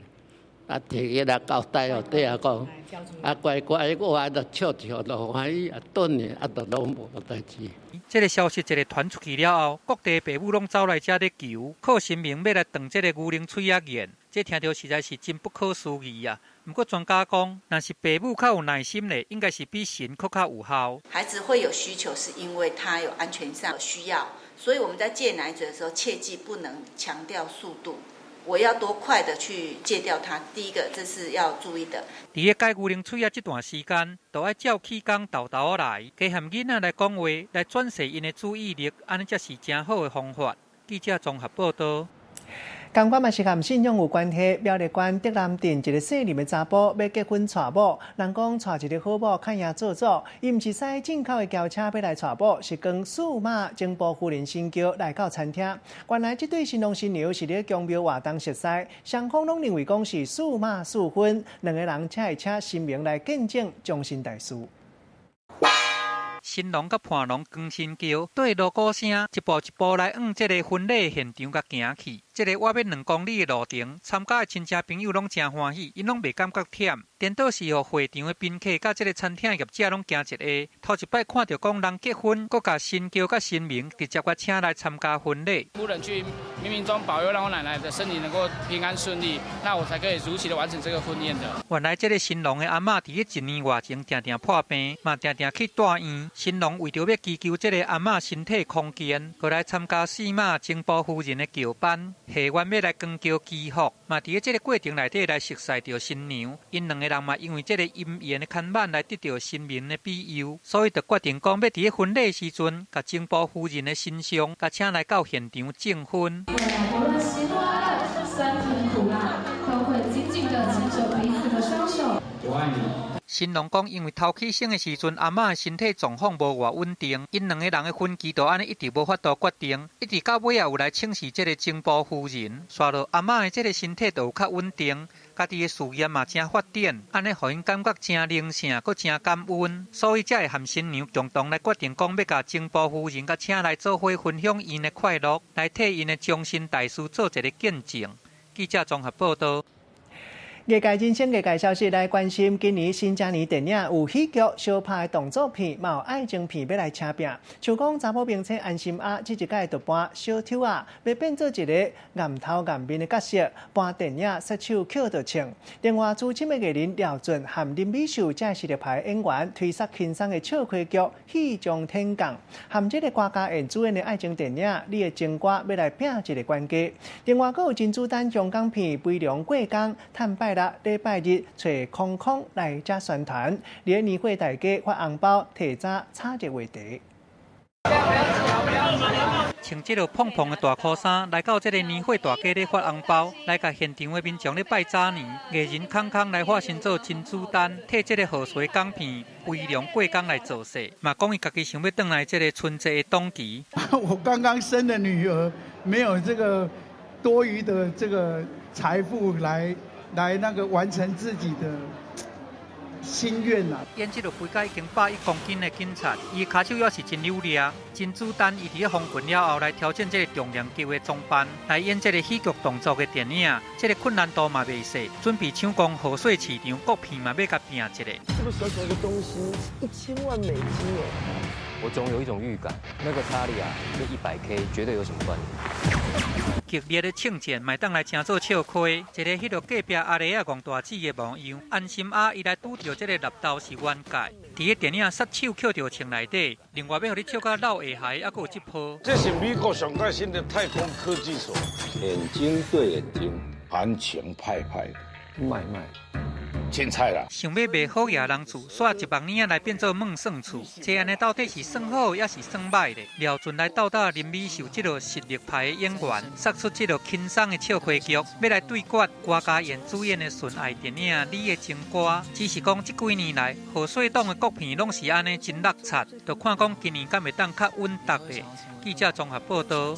來，啊提起來交代予底下講，啊乖乖，我就笑笑就歡喜，啊轉去啊就攏無代誌。這个消息一个傳出去了後，各地爸母攏走來遮咧求，靠神明欲來斷這个牛奶喙仔緣。這聽著實在是真不可思議啊！毋過專家講，若是爸母較有耐心咧，應該是比神閣較有效。孩子會有需求，是因為他有安全上的需要，所以我們在戒奶嘴的時候，切記不能強調速度。我要多快的去戒掉它，第一個這是要注意的。佇咧改牛奶喙仔這段時間，就愛照起工沓沓仔來，加和囡仔來講話，來轉移𪜶的注意力，按呢才是誠好的方法。記者綜合報導。仝款嘛是和信仰有關係。苗栗縣竹南鎮一个姓林的查埔欲結婚娶某，人講娶一个好某較贏做主，伊毋是駛進口的轎車欲來娶某，是扛駟馬經埔夫人神轎來到餐廳。原來這對新郎新娘是佇咧宮廟活動熟似，雙方攏認為講是駟馬賜婚，兩个人才會請神明來見證終身大事。新郎佮伴郎扛神轎，綴鑼鼓聲，一步一步來往這个婚禮現場共行去。這个約欲2公里的路程，參加的親戚朋友攏誠歡喜，𪜶攏袂感覺忝。顛倒是予會場的賓客佮這个餐廳業者攏驚一下，頭一擺看著講人結婚，閣共神轎佮神明直接共請來參加婚禮。夫人去冥冥中保佑，讓我奶奶的身體能夠平安順利，那我才可以如期的完成這個婚宴的。原來這个新郎的阿嬤佇咧一年外前定定破病，嘛定定去住院。新郎為著欲祈求這个阿嬤身體康健，閣來參加駟馬真埔夫人的轎班，下願欲來扛轎祈福，嘛佇咧這个過程內底來熟似著新娘。𪜶兩个人嘛因為這个姻緣的牽絆來得著神明的庇佑，所以就決定講欲佇咧婚禮時陣，共真埔夫人的神像，共請來到現場證婚。未來無論喜怒哀樂、酸甜苦辣，都會緊緊的牽着彼此的雙手。我愛你。新郎講，因為頭起生的時陣，阿嬤的身體狀況無偌穩定，𪜶兩個人的分歧就按呢一直無法度決定，一直到尾仔有來請示這个前埔夫人，煞落阿嬤的這个身體就有較穩定，家己的事業嘛誠發展，按呢予𪜶感覺誠靈性，閣誠感恩，所以才會和新娘共同來決定講，欲共前埔夫人共請來做伙分享𪜶的快樂，來替𪜶的終身大事做一个見證。記者綜合報道。藝界人生藝界消息來關心，今年新正年電影有喜劇、相拍的動作片，嘛有愛情片欲來車拚。像講查某名星安心亞，這一屆就扮小丑仔，欲變做一个儑頭儑面的角色，扮電影殺手抾著銃。另外，資深的藝人廖俊和林美秀這實力派演員推捒輕鬆的笑詼劇《戲中天降》，和這个郭家燕主演的愛情電影《你的情歌》欲來拚一个懸低。另外，閣有甄子丹香港片《飛龍過江》探拜六禮拜日揣空空來遮宣傳，佇年貨大街發紅包，提早炒熱話題。穿這个膨膨的大箍衫，來到這个年貨大街咧發紅包，來共現場的民眾咧拜早年。藝人康康來化身做甄子丹，替這个賀歲港片《飛龍過江》來造勢，嘛講伊家己想欲轉來這个春節的檔期。我剛剛生的女兒，沒有這個多餘的這個財富來那個完成自己的心願啦。演這个肥甲已經101公斤的警察，伊跤手也是真有力。甄子丹伊佇咧封拳了後，來挑戰這个重量級的裝扮，來演這个喜劇動作的電影，這个困難度嘛袂細。準備搶攻賀歲市場，國片嘛欲共拚一下。這麼小小一個東西，1000萬美金耶！我總有一種預感，那個查理啊，跟100K 絕對有什麼關聯。激烈的槍戰，嘛會當來成做笑詼。一个彼落隔壁阿麗仔戇大姊的模樣，安心亞伊來拄著這个納豆是冤界。佇个電影殺手抾著銃內底，另外欲予你笑甲落下頦，猶閣有這波。這是美國上蓋新的太空科技所，眼睛對眼睛，含情派派買賣。凊彩啦！想欲賣好額人厝，煞一網年來變做問算厝，這按呢到底是算好抑是算䆀咧？廖俊來鬥搭林美秀這个實力派的演員，殺出這个輕鬆的笑詼劇，欲來對決郭家燕主演的純愛電影《你的情歌》。只是講這幾年來，賀歲檔的國片攏是按呢真落漆，就看講今年敢會當較穩當咧。記者綜合報道。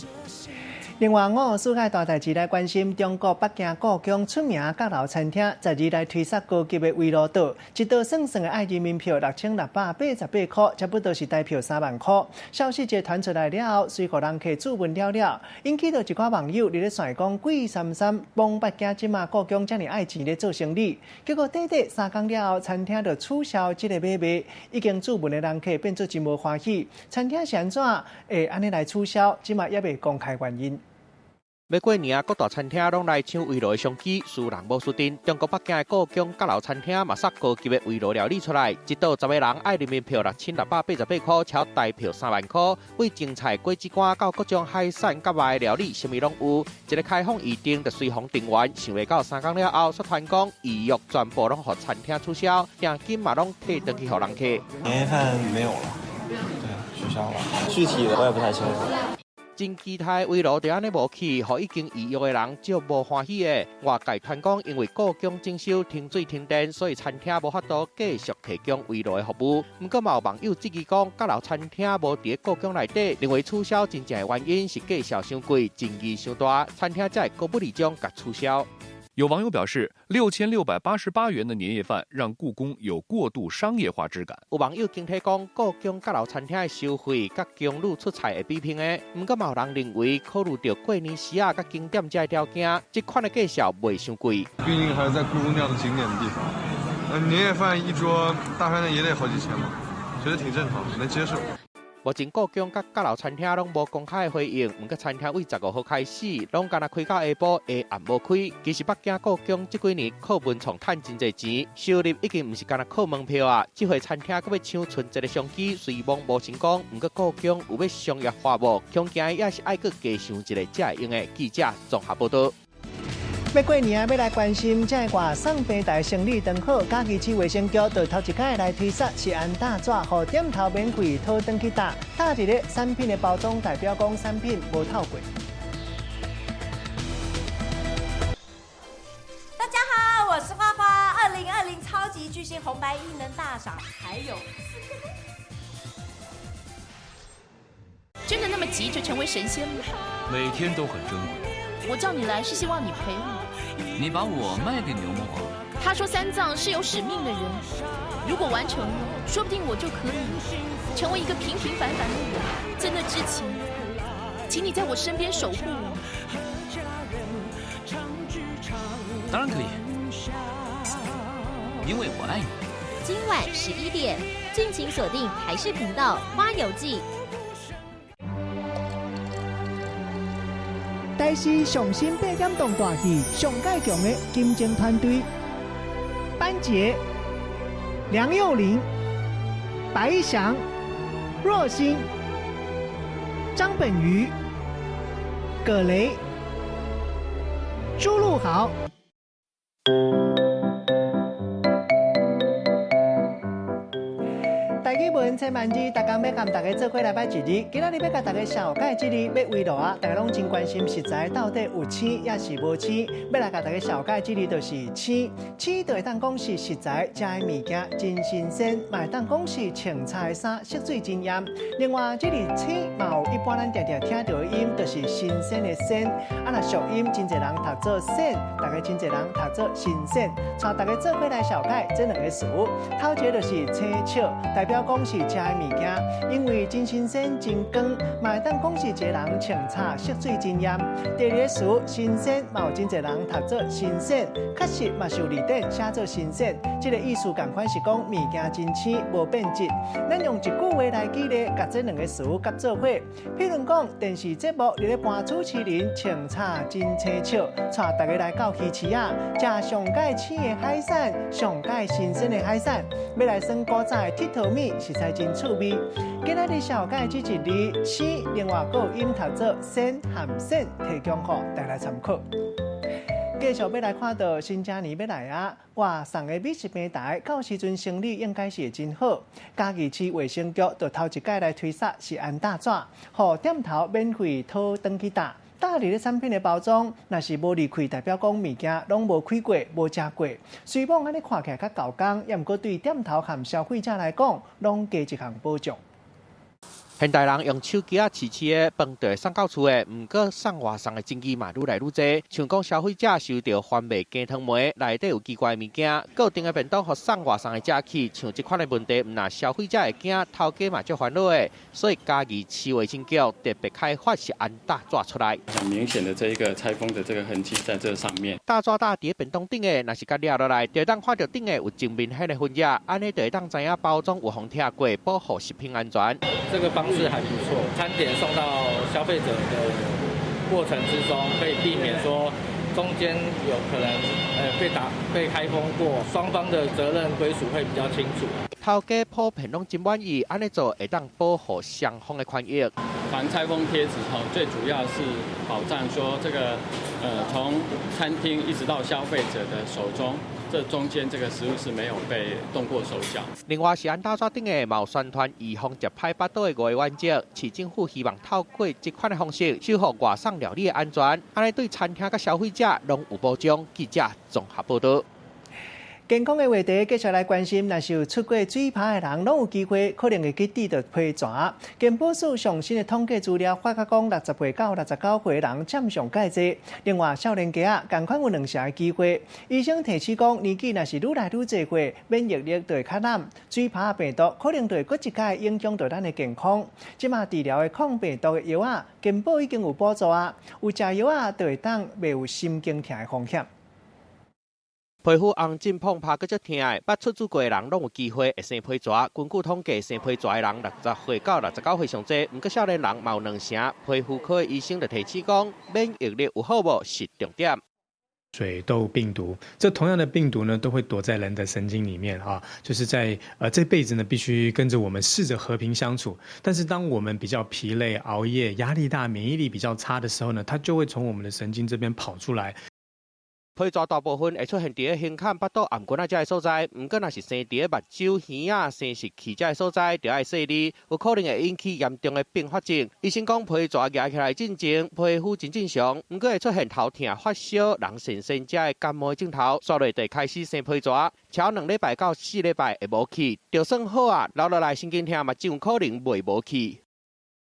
另外，五世界大代誌來關心中國北京故宮出名閣樓餐廳，12來推捒高級的圍爐桌，一桌算算的愛人民幣6688塊，差不多是台票3萬塊。消息一傳出來了後，隨予人客質問了了，引起著一寡網友佇咧傳講貴參參，往北京這馬故宮遮爾愛錢咧做生理，結果短短3工了後，餐廳就取消這个買賣，已經注文的人客變做真無歡喜。餐廳是按怎會按呢來取消？這馬猶未公開原因。欲過年啊，各大餐廳攏來搶圍爐的商機，輸人無輸陣。中國北京的故宮閣樓餐廳嘛，殺高級的圍爐料理出來，一桌10個人愛人民幣6688塊，超台票3萬塊。為精菜、果子乾到各種海產佮肉料理，啥物攏有。一个開放預訂就隨風訂完，想袂到3工了後，煞傳講預約全部攏予餐廳取消，訂金嘛攏退轉去予人客。年夜飯沒有了，對，取消了。具體的我也不太清楚。真期待圍爐就按呢無去，予已經預約的人足無歡喜的。外界傳講，因為故宮整修停水停電，所以餐廳無法度繼續提供圍爐的服務。毋過嘛有網友質疑講，閣樓餐廳無佇故宮內底，認為取消真正的原因是價數傷貴，爭議傷大，餐廳才會高不離將共取消。有網友表示，6688元的年夜飯讓故宮有過度商業化之感。有網友驚體講，故宮閣樓餐廳的收費佮宮女出菜會比拼的。毋過嘛有人認為，考慮著過年時仔佮景點這條件，這款的價數袂傷貴。畢竟還是在故宮那樣的景點的地方，年夜飯一桌大飯店也得好幾千嘛，覺得挺正常，能接受。目前故宮佮閣樓餐廳攏無公開回應，毋過餐廳對15號開始，攏干焦開到下晡，下暗無開。其實北京故宮這幾年靠文創趁真濟錢，收入已經毋是干焦靠門票啊。這回餐廳閣欲搶春節的商機，雖罔無成功，毋過故宮有欲商業化無？恐驚也是愛閣加想一下才會用的。記者綜合報道。欲過年啊，欲來關心這個外送平台生理長好，嘉義市衛生局就頭一擺來推捒食安搭紙，予店頭免費討轉去搭，搭佇咧產品的包裝，代表講產品無透過。大家好，我是花花，2020超級巨星红白艺能大赏还有四个。真的那么急着成为神仙吗？每天都很珍贵。我叫你来是希望你陪我。你把我卖给牛魔王？他说三藏是有使命的人，如果完成了，说不定我就可以成为一个平平凡凡的人。在那之前，请你在我身边守护我。当然可以，因为我爱你。今晚11点，敬请锁定台视频道《花游记》。台视上新八点档大戏上盖强的金钟团队，班杰、梁又麟、白翔、若星、张本鱼、葛雷、朱露豪。台语文千万字，逐工欲共大家做伙来摆一字。今仔日欲共大家绍介这字欲围炉啊，大家拢真关心食材到底有青抑是无青。欲来共大家绍介这字就是青，青就会当讲是食材食的物件真新鲜，嘛会当讲是穿菜衫色水真艳。另外，这字青嘛有一般咱定定听著的音，就是新鲜的鲜。啊，若俗音真济人读做鲜，大家真济人读做新鲜。带大家做伙来绍介这两个词，头一个就是青笑，代表讲是食的物件，因为真新鲜、真光，嘛会当讲是一个人穿插色水真艳。第二个词新鲜，嘛有真济人读做新鲜，确实嘛是有字典写做新鲜，这个意思仝款是讲物件真青，无变质。咱用一句话来举例，共这两个词合做伙。譬如讲，电视节目伫咧播主持人穿插真青笑，带大家来到鱼市仔，食上盖青的海产，上盖新鲜的海产，欲来耍古早的铁头米，实在真趣味。今仔日绍介这一字青，另外阁有音读做鲜和鲜，提供予大家来参考。继续欲来看到新正年欲来啊！外送的美食平台，到时阵生意应该是会真好。嘉义市卫生局就头一摆来推杀食安搭纸，予店头免费讨转去搭。搭伫咧产品的包装，若是无离开，代表讲物件拢无开过、无食过。虽罔按呢看起来较厚工，抑毋过对店头和消费者来讲，拢加一项保障。现代人用手机仔揤揤的饭就会送到厝的，毋过送外送的真机嘛愈来愈济。像讲消费者收著番麦鸡汤糜，内底有奇怪的物件，固定的便当予送外送的食去，像这款的问题，毋但消费者会惊，头家嘛足烦恼的。所以嘉义市卫生局特别开发食安搭纸出来，很明显的这一个拆封的这个痕迹在这上面。搭纸搭伫便当顶的，若是共掠落来，就会当看著顶的有真明显的痕迹，按呢就会当知影包装有予拆过，保护食品安全。这个方式还不错，餐点送到消费者的过程之中，可以避免说中间有可能被开封过，双方的责任归属会比较清楚。头家普遍拢真满意，按呢做会当保护双方的权益。防拆封贴纸吼，最主要是保障说这个从餐厅一直到消费者的手中。这中间这个食物是没有被动过手脚。另外，食安搭纸顶的嘛有宣传预防食歹腹肚的五个原则，市政府希望透过这款的方式，守护外送料理的安全，按呢对餐厅佮消费者拢有保障。记者综合报道。健康的话题，继续来关心。若是有出过水泡的人，拢有机会可能会去得著皮蛇。健保署上新的统计资料发觉讲，60岁到69岁的人占上盖济。另外，少年家仔仝款有两成的机会。医生提醒讲，年纪若是愈来愈济岁，免疫力就会较懒，水泡病毒可能就会阁一摆影响著咱的健康。这马治疗的抗病毒的药仔，健保已经有补助啊，有食药仔就会当袂有心经疼的风险。皮肤红疹碰拍阁足疼的，捌出水过的人拢有机会会生皮蛇。根据统计，生皮蛇的人60岁到69岁上济，毋过少年人嘛有两成。皮肤科的医生就提醒讲，免疫力有好无是重点。水痘病毒，这同样的病毒呢，都会躲在人的神经里面啊，就是在这辈子呢，必须跟着我们试着和平相处。但是当我们比较疲累、熬夜、压力大、免疫力比较差的时候呢，它就会从我们的神经这边跑出来。皮蛇大部分會出現佇咧胸坎、腹肚、頷頸仔這个所在，毋過若是生佇咧目睭、耳仔、生殖器這个所在，就愛細膩，有可能會引起嚴重的併發症。醫生講，皮蛇蜈起來進前，皮膚真正常，毋過會出現頭痛、發燒、人神神這个感冒的症頭，煞落就會開始生皮蛇，超2禮拜到4禮拜會無去，就算好啊，留落來神經痛嘛，真有可能袂無去。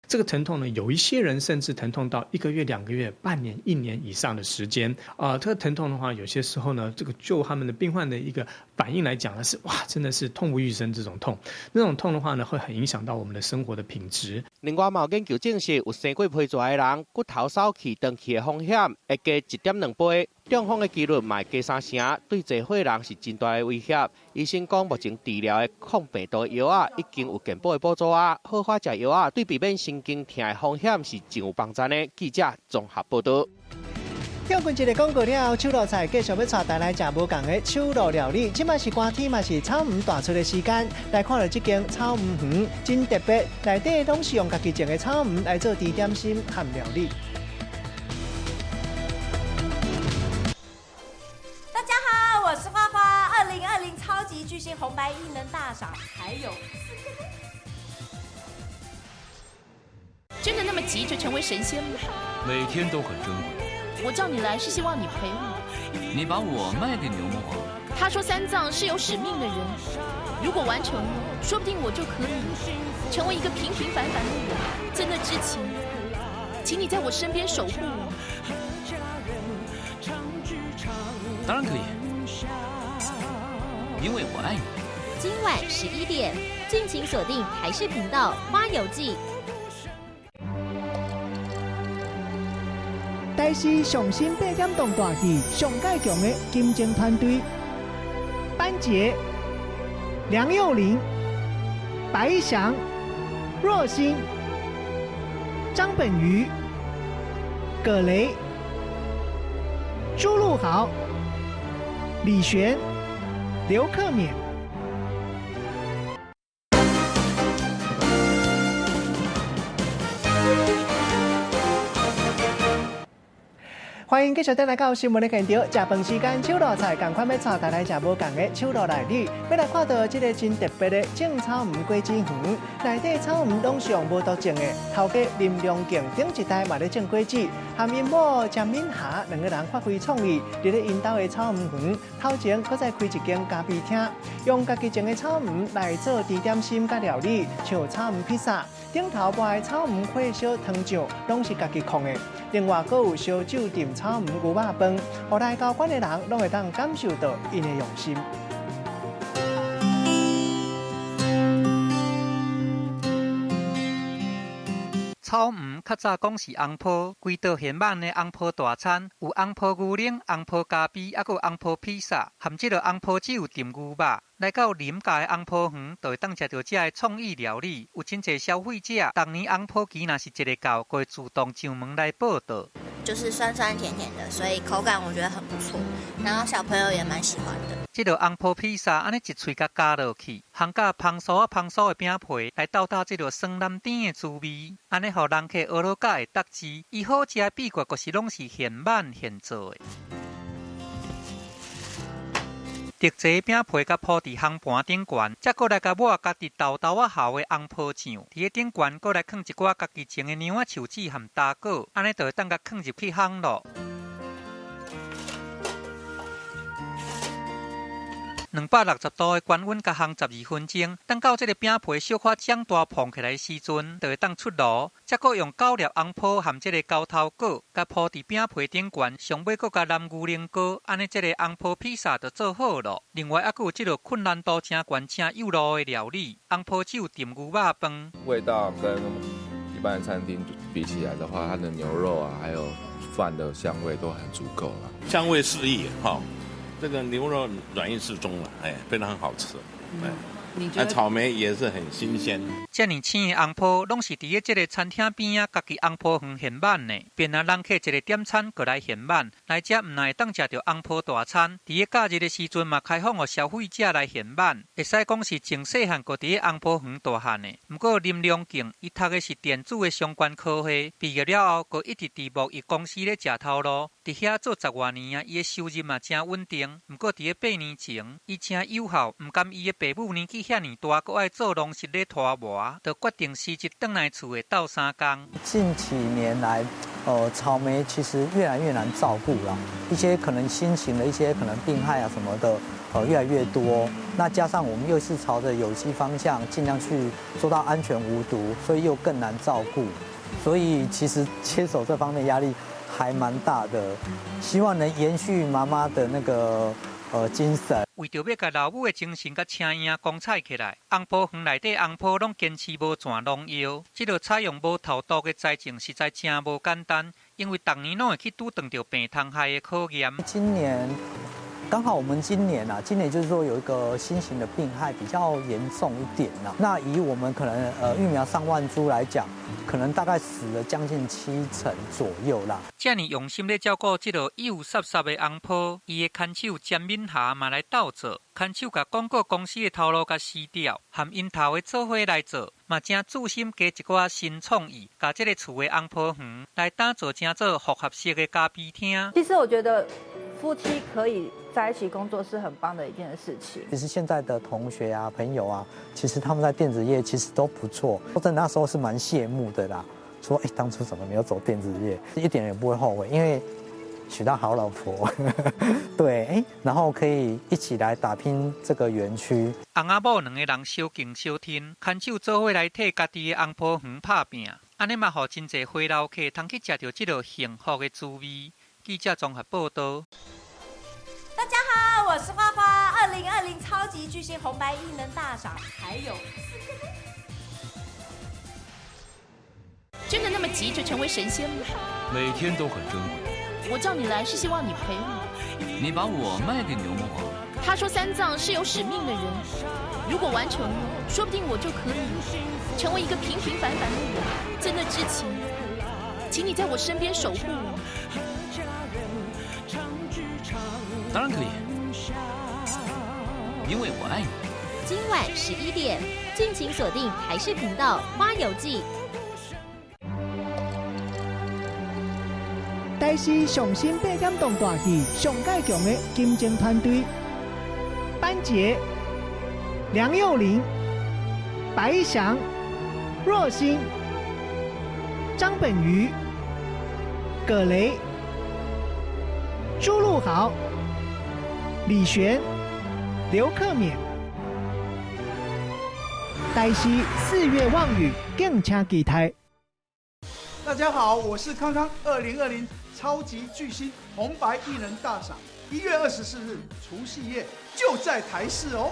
這個疼痛呢，有一些人甚至疼痛到1個月、2個月、半年、1年以上的時間。這個疼痛的話，有些時候呢，這個就他們的病患的一個反應來講呢，是哇，真的是痛不欲生這種痛。那種痛的話呢，會很影響到我們的生活的品質。另外，嘛有研究證實，有生過皮蛇的人，骨頭掃去斷去的風險會加1.2倍。中風的幾率嘛會加3成，對濟歲人是真大的威脅。醫生講，目前治療的抗病毒藥仔已經有健保的補助啊，好好食藥仔，對避免神經痛的風險是真有幫助的。記者綜合報道。跳過一个廣告了後，手路菜繼續欲帶大家來食無仝的手路料理。這擺是寒天嘛是草莓大出的時間，來看著這間草莓園真特別，內底攏是用家己種的草莓來做甜點心和料理。大家好，我是花花。2020超級巨星紅白藝能大賞，還有4天。真的那麼急着成為神仙嗎？每天都很珍貴。我叫你來是希望你陪我。你把我賣給牛魔王？他說三藏是有使命的人，如果完成了，說不定我就可以成為一個平平凡凡的人。在那之前，請你在我身邊守護我。當然可以，因為我愛你。今晚11點，敬請鎖定台視頻道《花遊記》。台視上新8點檔大戲上蓋強的金鐘團隊，班傑、梁又林、白翔、若星、張本魚、葛雷、朱露豪、李璇、劉克勉。歡迎繼續轉來到新聞的現場。食飯時間，手路菜仝款欲帶大家食無仝的手路料理。欲來看著這个真特別的種草莓果子園，內底草莓攏是用無毒種的。頭家林良敬頂一代嘛咧種果子，含𪜶某江敏霞兩個人發揮創意，佇咧𪜶兜的草莓園頭前，閣再開一間咖啡廳，用家己種的草莓來做甜點心佮料理，像草莓披薩，頂頭抹的草莓火燒湯醬，攏是家己控的。另外，閣有燒酒浸草莓牛肉飯，予來交關的人攏會當感受到𪜶的用心。草莓較早講是紅泡，規道現版的紅泡大餐有紅泡牛奶、紅泡咖啡，猶閣有紅泡披薩，含這个紅泡酒浸牛肉。來到林家的紅泡園，就會當食著這个創意料理。有真濟消費者，逐年紅泡期若是一个到，就會自動上門來報到。就是酸酸甜甜的，所以口感我覺得很不錯，然後小朋友也蠻喜歡的。這个紅泡披薩，按呢一喙共咬落去，烘甲芳酥啊芳酥的餅皮，來鬥鬥這个酸鹹甜的滋味，按呢予人客學落甲會得志。伊好食的秘訣，就是攏是現挽現做的。特製餅皮共鋪佇烘盤頂懸，才閣來共抹家己豆豆仔姣的紅泡醬。佇咧頂懸，閣來囥一寡家己種的娘仔樹子含焦果，按呢就會當共囥入去烘咯。260度的高溫，共烘12分鐘。等到這个餅皮小可長大膨起來的時陣，就會當出爐。才閣用9粒紅泡含這个猴頭果，共鋪佇餅皮頂懸，上尾閣共淋牛奶膏，按呢這个紅泡披薩就做好咯。另外，猶閣有這个困難度誠懸、誠幼路的料理——紅泡酒浸牛肉飯。味道跟一般餐廳比起來的話，它的牛肉啊，還有飯的香味都很足夠了。香味四溢，哈。這個牛肉軟硬適中了，哎，非常好吃，哎。那草莓也是很新鮮。遮爾青的紅棗，攏是佇咧這个餐廳邊仔，家己紅棗園現挽的。便若人客一个點餐，過來現挽，來遮毋但會當食著紅棗大餐，佇咧假日的時陣嘛開放予消費者來現挽，會使講是從細漢就佇咧紅棗園大漢的。毋過林良敬，伊讀的是電子的相關科系，畢業了後，閣一直佇貿易公司咧食頭路，佇遐做10外年啊，伊的收入嘛誠穩定。毋過佇咧8年前，伊請友好，毋甘伊的爸母年紀遐爾大，閣愛做農事咧拖磨，就決定辭職轉來厝的鬥相共。近幾年來，草莓其實越來越難照顧啦，一些可能新型的一些可能病害啊什麼的，越來越多。那加上我們又是朝着有機方向，盡量去做到安全無毒，所以又更難照顧。所以其實接手這方面壓力還蠻大的，希望能延續媽媽的那個精神。為著欲共老母的精神佮聲音光彩起來，紅棗園內底紅棗攏堅持無摶農藥。這个採用無投毒的栽種實在誠無簡單，因為逐年攏會去拄著病蟲害的考驗。今年剛好我們今年啊，今年就是說有一個新型的病害比較嚴重一點啦。那以我們可能育苗上萬株來講，可能大概死了將近7成左右啦。遮爾用心咧照顧這个幼濕濕的紅棗，伊的牽手詹敏霞嘛來鬥做，牽手共廣告公司的頭路共辭掉，含𪜶頭的做伙來做，嘛誠注心加一寡新創意，共這个厝的紅棗園來打造成做複合式的咖啡廳。其實我覺得夫妻可以在一起工作是很棒的一件事情。其實現在的同學啊、朋友啊，其實他們在電子業其實都不錯。我在那時候是蠻羨慕的啦，說哎，當初怎麼沒有走電子業？一點也不會後悔，因為娶到好老婆，對，哎，然後可以一起來打拼這個園區。翁仔某兩個人相敬相親，牽手做伙來替家己的紅棗園拍拚，按呢嘛，予真濟回頭客通去食著這个幸福的滋味。記者綜合報道。大家好，我是花花。2020超級巨星紅白藝能大賞，還有4個。真的那麼急着成為神仙嗎？每天都很珍貴。我叫你來是希望你陪我。你把我賣給牛魔王？他說三藏是有使命的人，如果完成了，說不定我就可以成為一個平平凡凡的人。在那之前，請你在我身邊守護我。當然可以，因為我愛你。今晚11點，敬請鎖定台視頻道《花遊記》。台視上新8點檔大戲上蓋強的金鐘團隊，班傑、梁又林、白翔、若星、張本魚、葛雷、朱祿豪、李璇、劉克勉。台視4月望雨，敬請期待。大家好，我是康康。2020超級巨星紅白藝人大賞，1月24日除夕夜就在台視哦。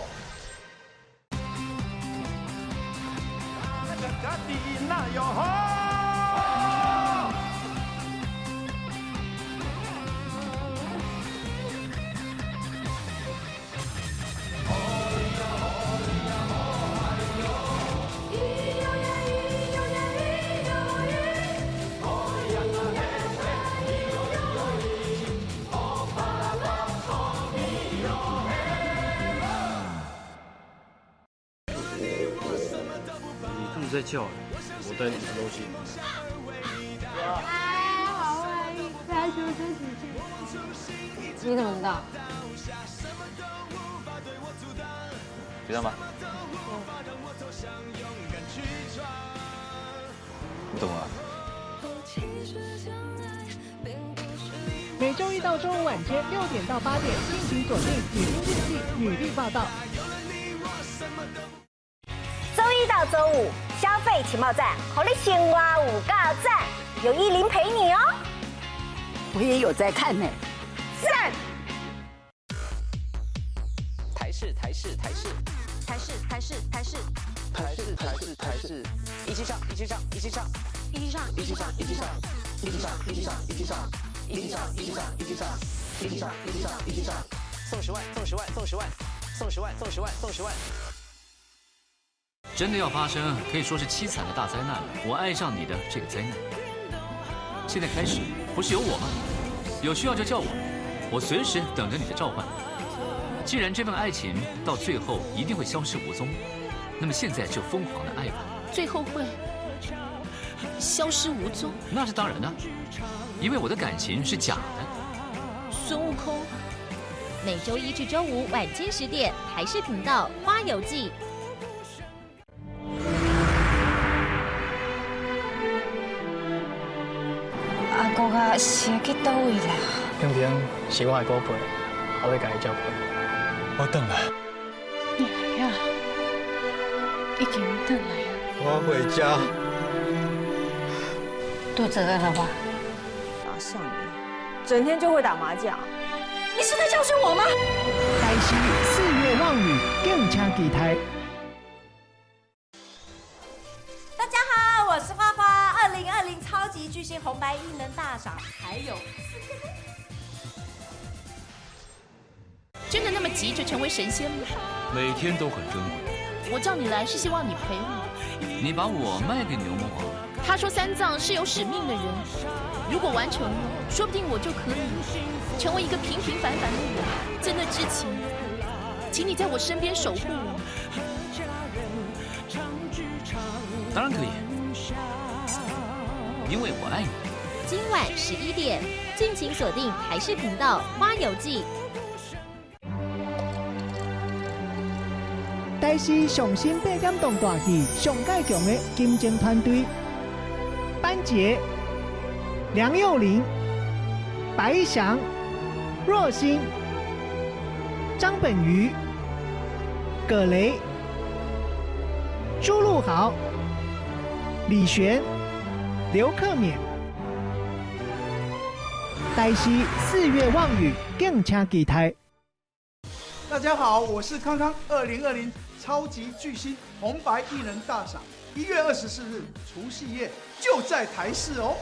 在叫，我帶你吃東西。哎，好愛你，你怎麼知道？知道嗎？你懂啊？每週一到週五晚間6點到8點，敬請鎖定《女兵日記》女力報道。週一到週五，消費情報站，予你生活有夠讚，有依林陪你哦。我也有在看呢，讚。台視台視台視台視台視台視台視台視台視，一起上一起上一起上一起上一起上一起上一起上一起上一起上一起上一起上一起上一起上一起上一起上，送10萬送10萬送10萬送10萬送10萬送10萬。真的要發生，可以說是淒慘的大災難了。我愛上你的這個災難，現在開始，不是有我嗎？有需要就叫我，我隨時等着你的召喚。既然這份愛情到最後一定會消失無蹤，那麼現在就瘋狂的愛吧。最後會消失無蹤？那是當然的，因為我的感情是假的。孫悟空，每週一至週五晚間10點，台視頻道《花遊記》。阿公啊，是去佗位啦？平平是我的寶貝，我會共伊照顧。我轉來。娘呀，已經轉來啊！我回家。肚子餓了吧？哪像你，整天就會打麻將。你是在教訓我嗎？台視四月望雨，敬請期待。大家好，我是花花。2020超級巨星紅白藝能大賞，還有4天。真的那麼急着成為神仙嗎？每天都很珍貴。我叫你來是希望你陪我。你把我賣給牛魔王？他說三藏是有使命的人，如果完成了，說不定我就可以成為一個平平凡凡的人。在那之前，請你在我身邊守護我。當然可以，因為我愛你。今晚11點，敬請鎖定台視頻道《花遊記》。台視上新八點檔大戲上蓋強的金鐘團隊，班傑、梁又麟、白翔、若星、張本魚、葛雷、朱祿豪、李璇、劉克勉。台視四月望雨，敬請期待。大家好，我是康康。2020超級巨星紅白藝人大賞，1月24日除夕夜就在台視哦。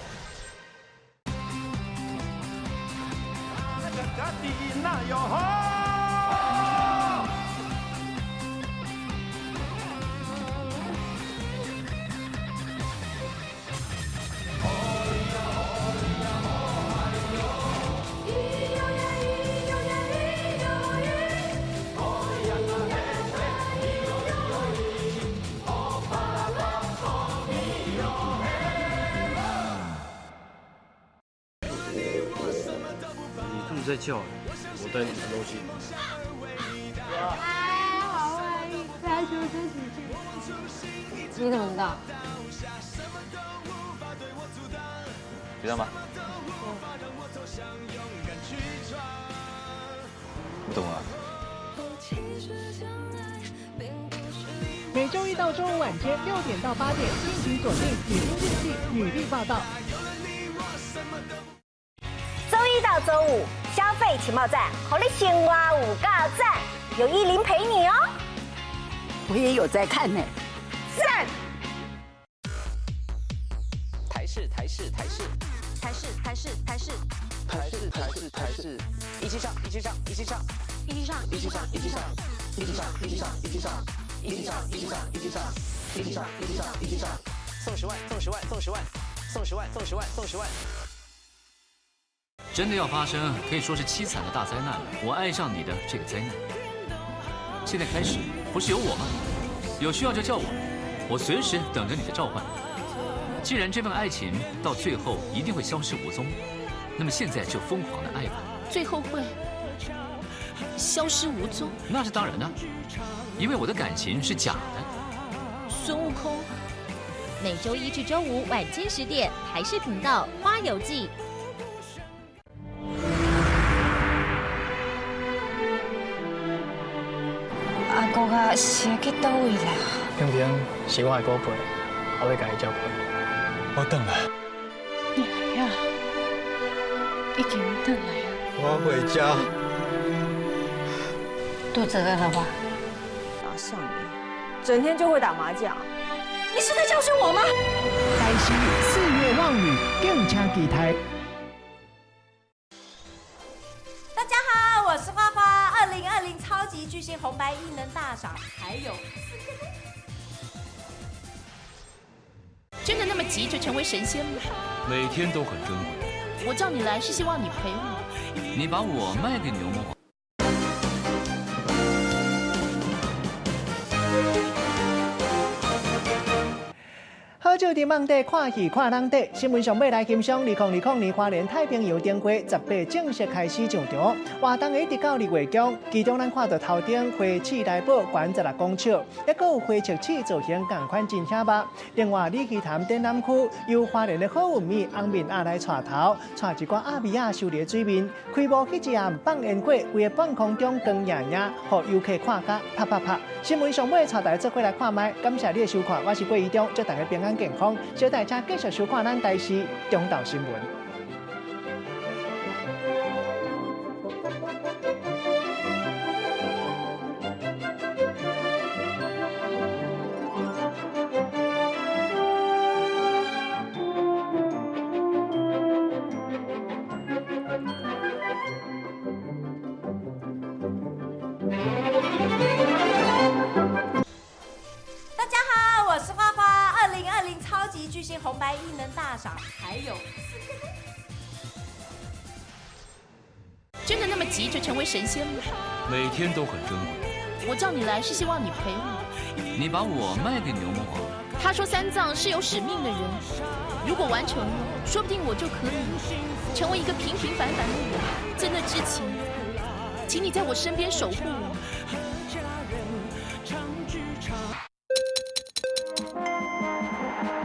在叫，我帶你吃東西。哎，好愛你，你怎麼知道？知道嗎？你懂啊。每週一到週五晚間6點到8點，敬請鎖定《女兵日記》女力報道。週一到週五，消費情報站，予你生活有夠讚，有依林陪你哦。我也有在看呢，讚。台視台視台視台視台視台視台視台視台視，一起上一起上一起上一起上一起上一起上一起上一起上一起上一起上一起上一起上一起上一起上一起上，送10萬送10萬送10萬送10萬送10萬送10萬。真的要發生，可以說是淒慘的大災難了。我愛上你的這個災難，現在開始，不是有我嗎？有需要就叫我，我隨時等着你的召喚。既然這份愛情到最後一定會消失無蹤，那麼現在就瘋狂的愛吧。最後會消失無蹤？那是當然的，因為我的感情是假的。孫悟空，每週一至週五晚間10點，台視頻道《花遊記》。阿公啊，是去佗位啦？平平是我的寶貝，我會共伊照顧。我轉來。娘呀，已經轉來啊！我回家。肚子餓了吧？哪像你，整天就會打麻將。你是在教訓我嗎？台視四月望雨，敬請期待。大家好，我是花花。2020超級巨星紅白藝能大賞，還有4天。真的那麼急着成為神仙嗎？每天都很珍貴。我叫你來是希望你陪我。你把我賣給牛魔王。好酒佇網底看戲看人底，新聞上欲來欣賞2020年花蓮太平洋燈會18正式開始上場，活動一直到2月中，其中咱看到頭頂花市來寶懸16公尺，抑閣有花束鼠造型仝款真顯目。另外，鯉魚潭展覽區由花蓮的好運米紅面鴨來帶頭，帶一寡鴨米仔收佇水面，開幕彼一暗放煙火，規个半空中光熠熠，予遊客看甲啪啪啪。新聞上尾帶大家做伙來看覓，感謝你的收看，我是郭怡中，祝大家平安健康，小大家繼續收看咱台視中晝新聞。大家好，我是花花。2020超級巨星紅白藝能大賞還有4天呢。真的那麼急着成為神仙嗎？每天都很珍貴。我叫你來是希望你陪我。你把我賣給牛魔王。他說三藏是有使命的人，如果完成了，說不定我就可以成為一個平平凡凡的人。在那之前，請你在我身邊守護我。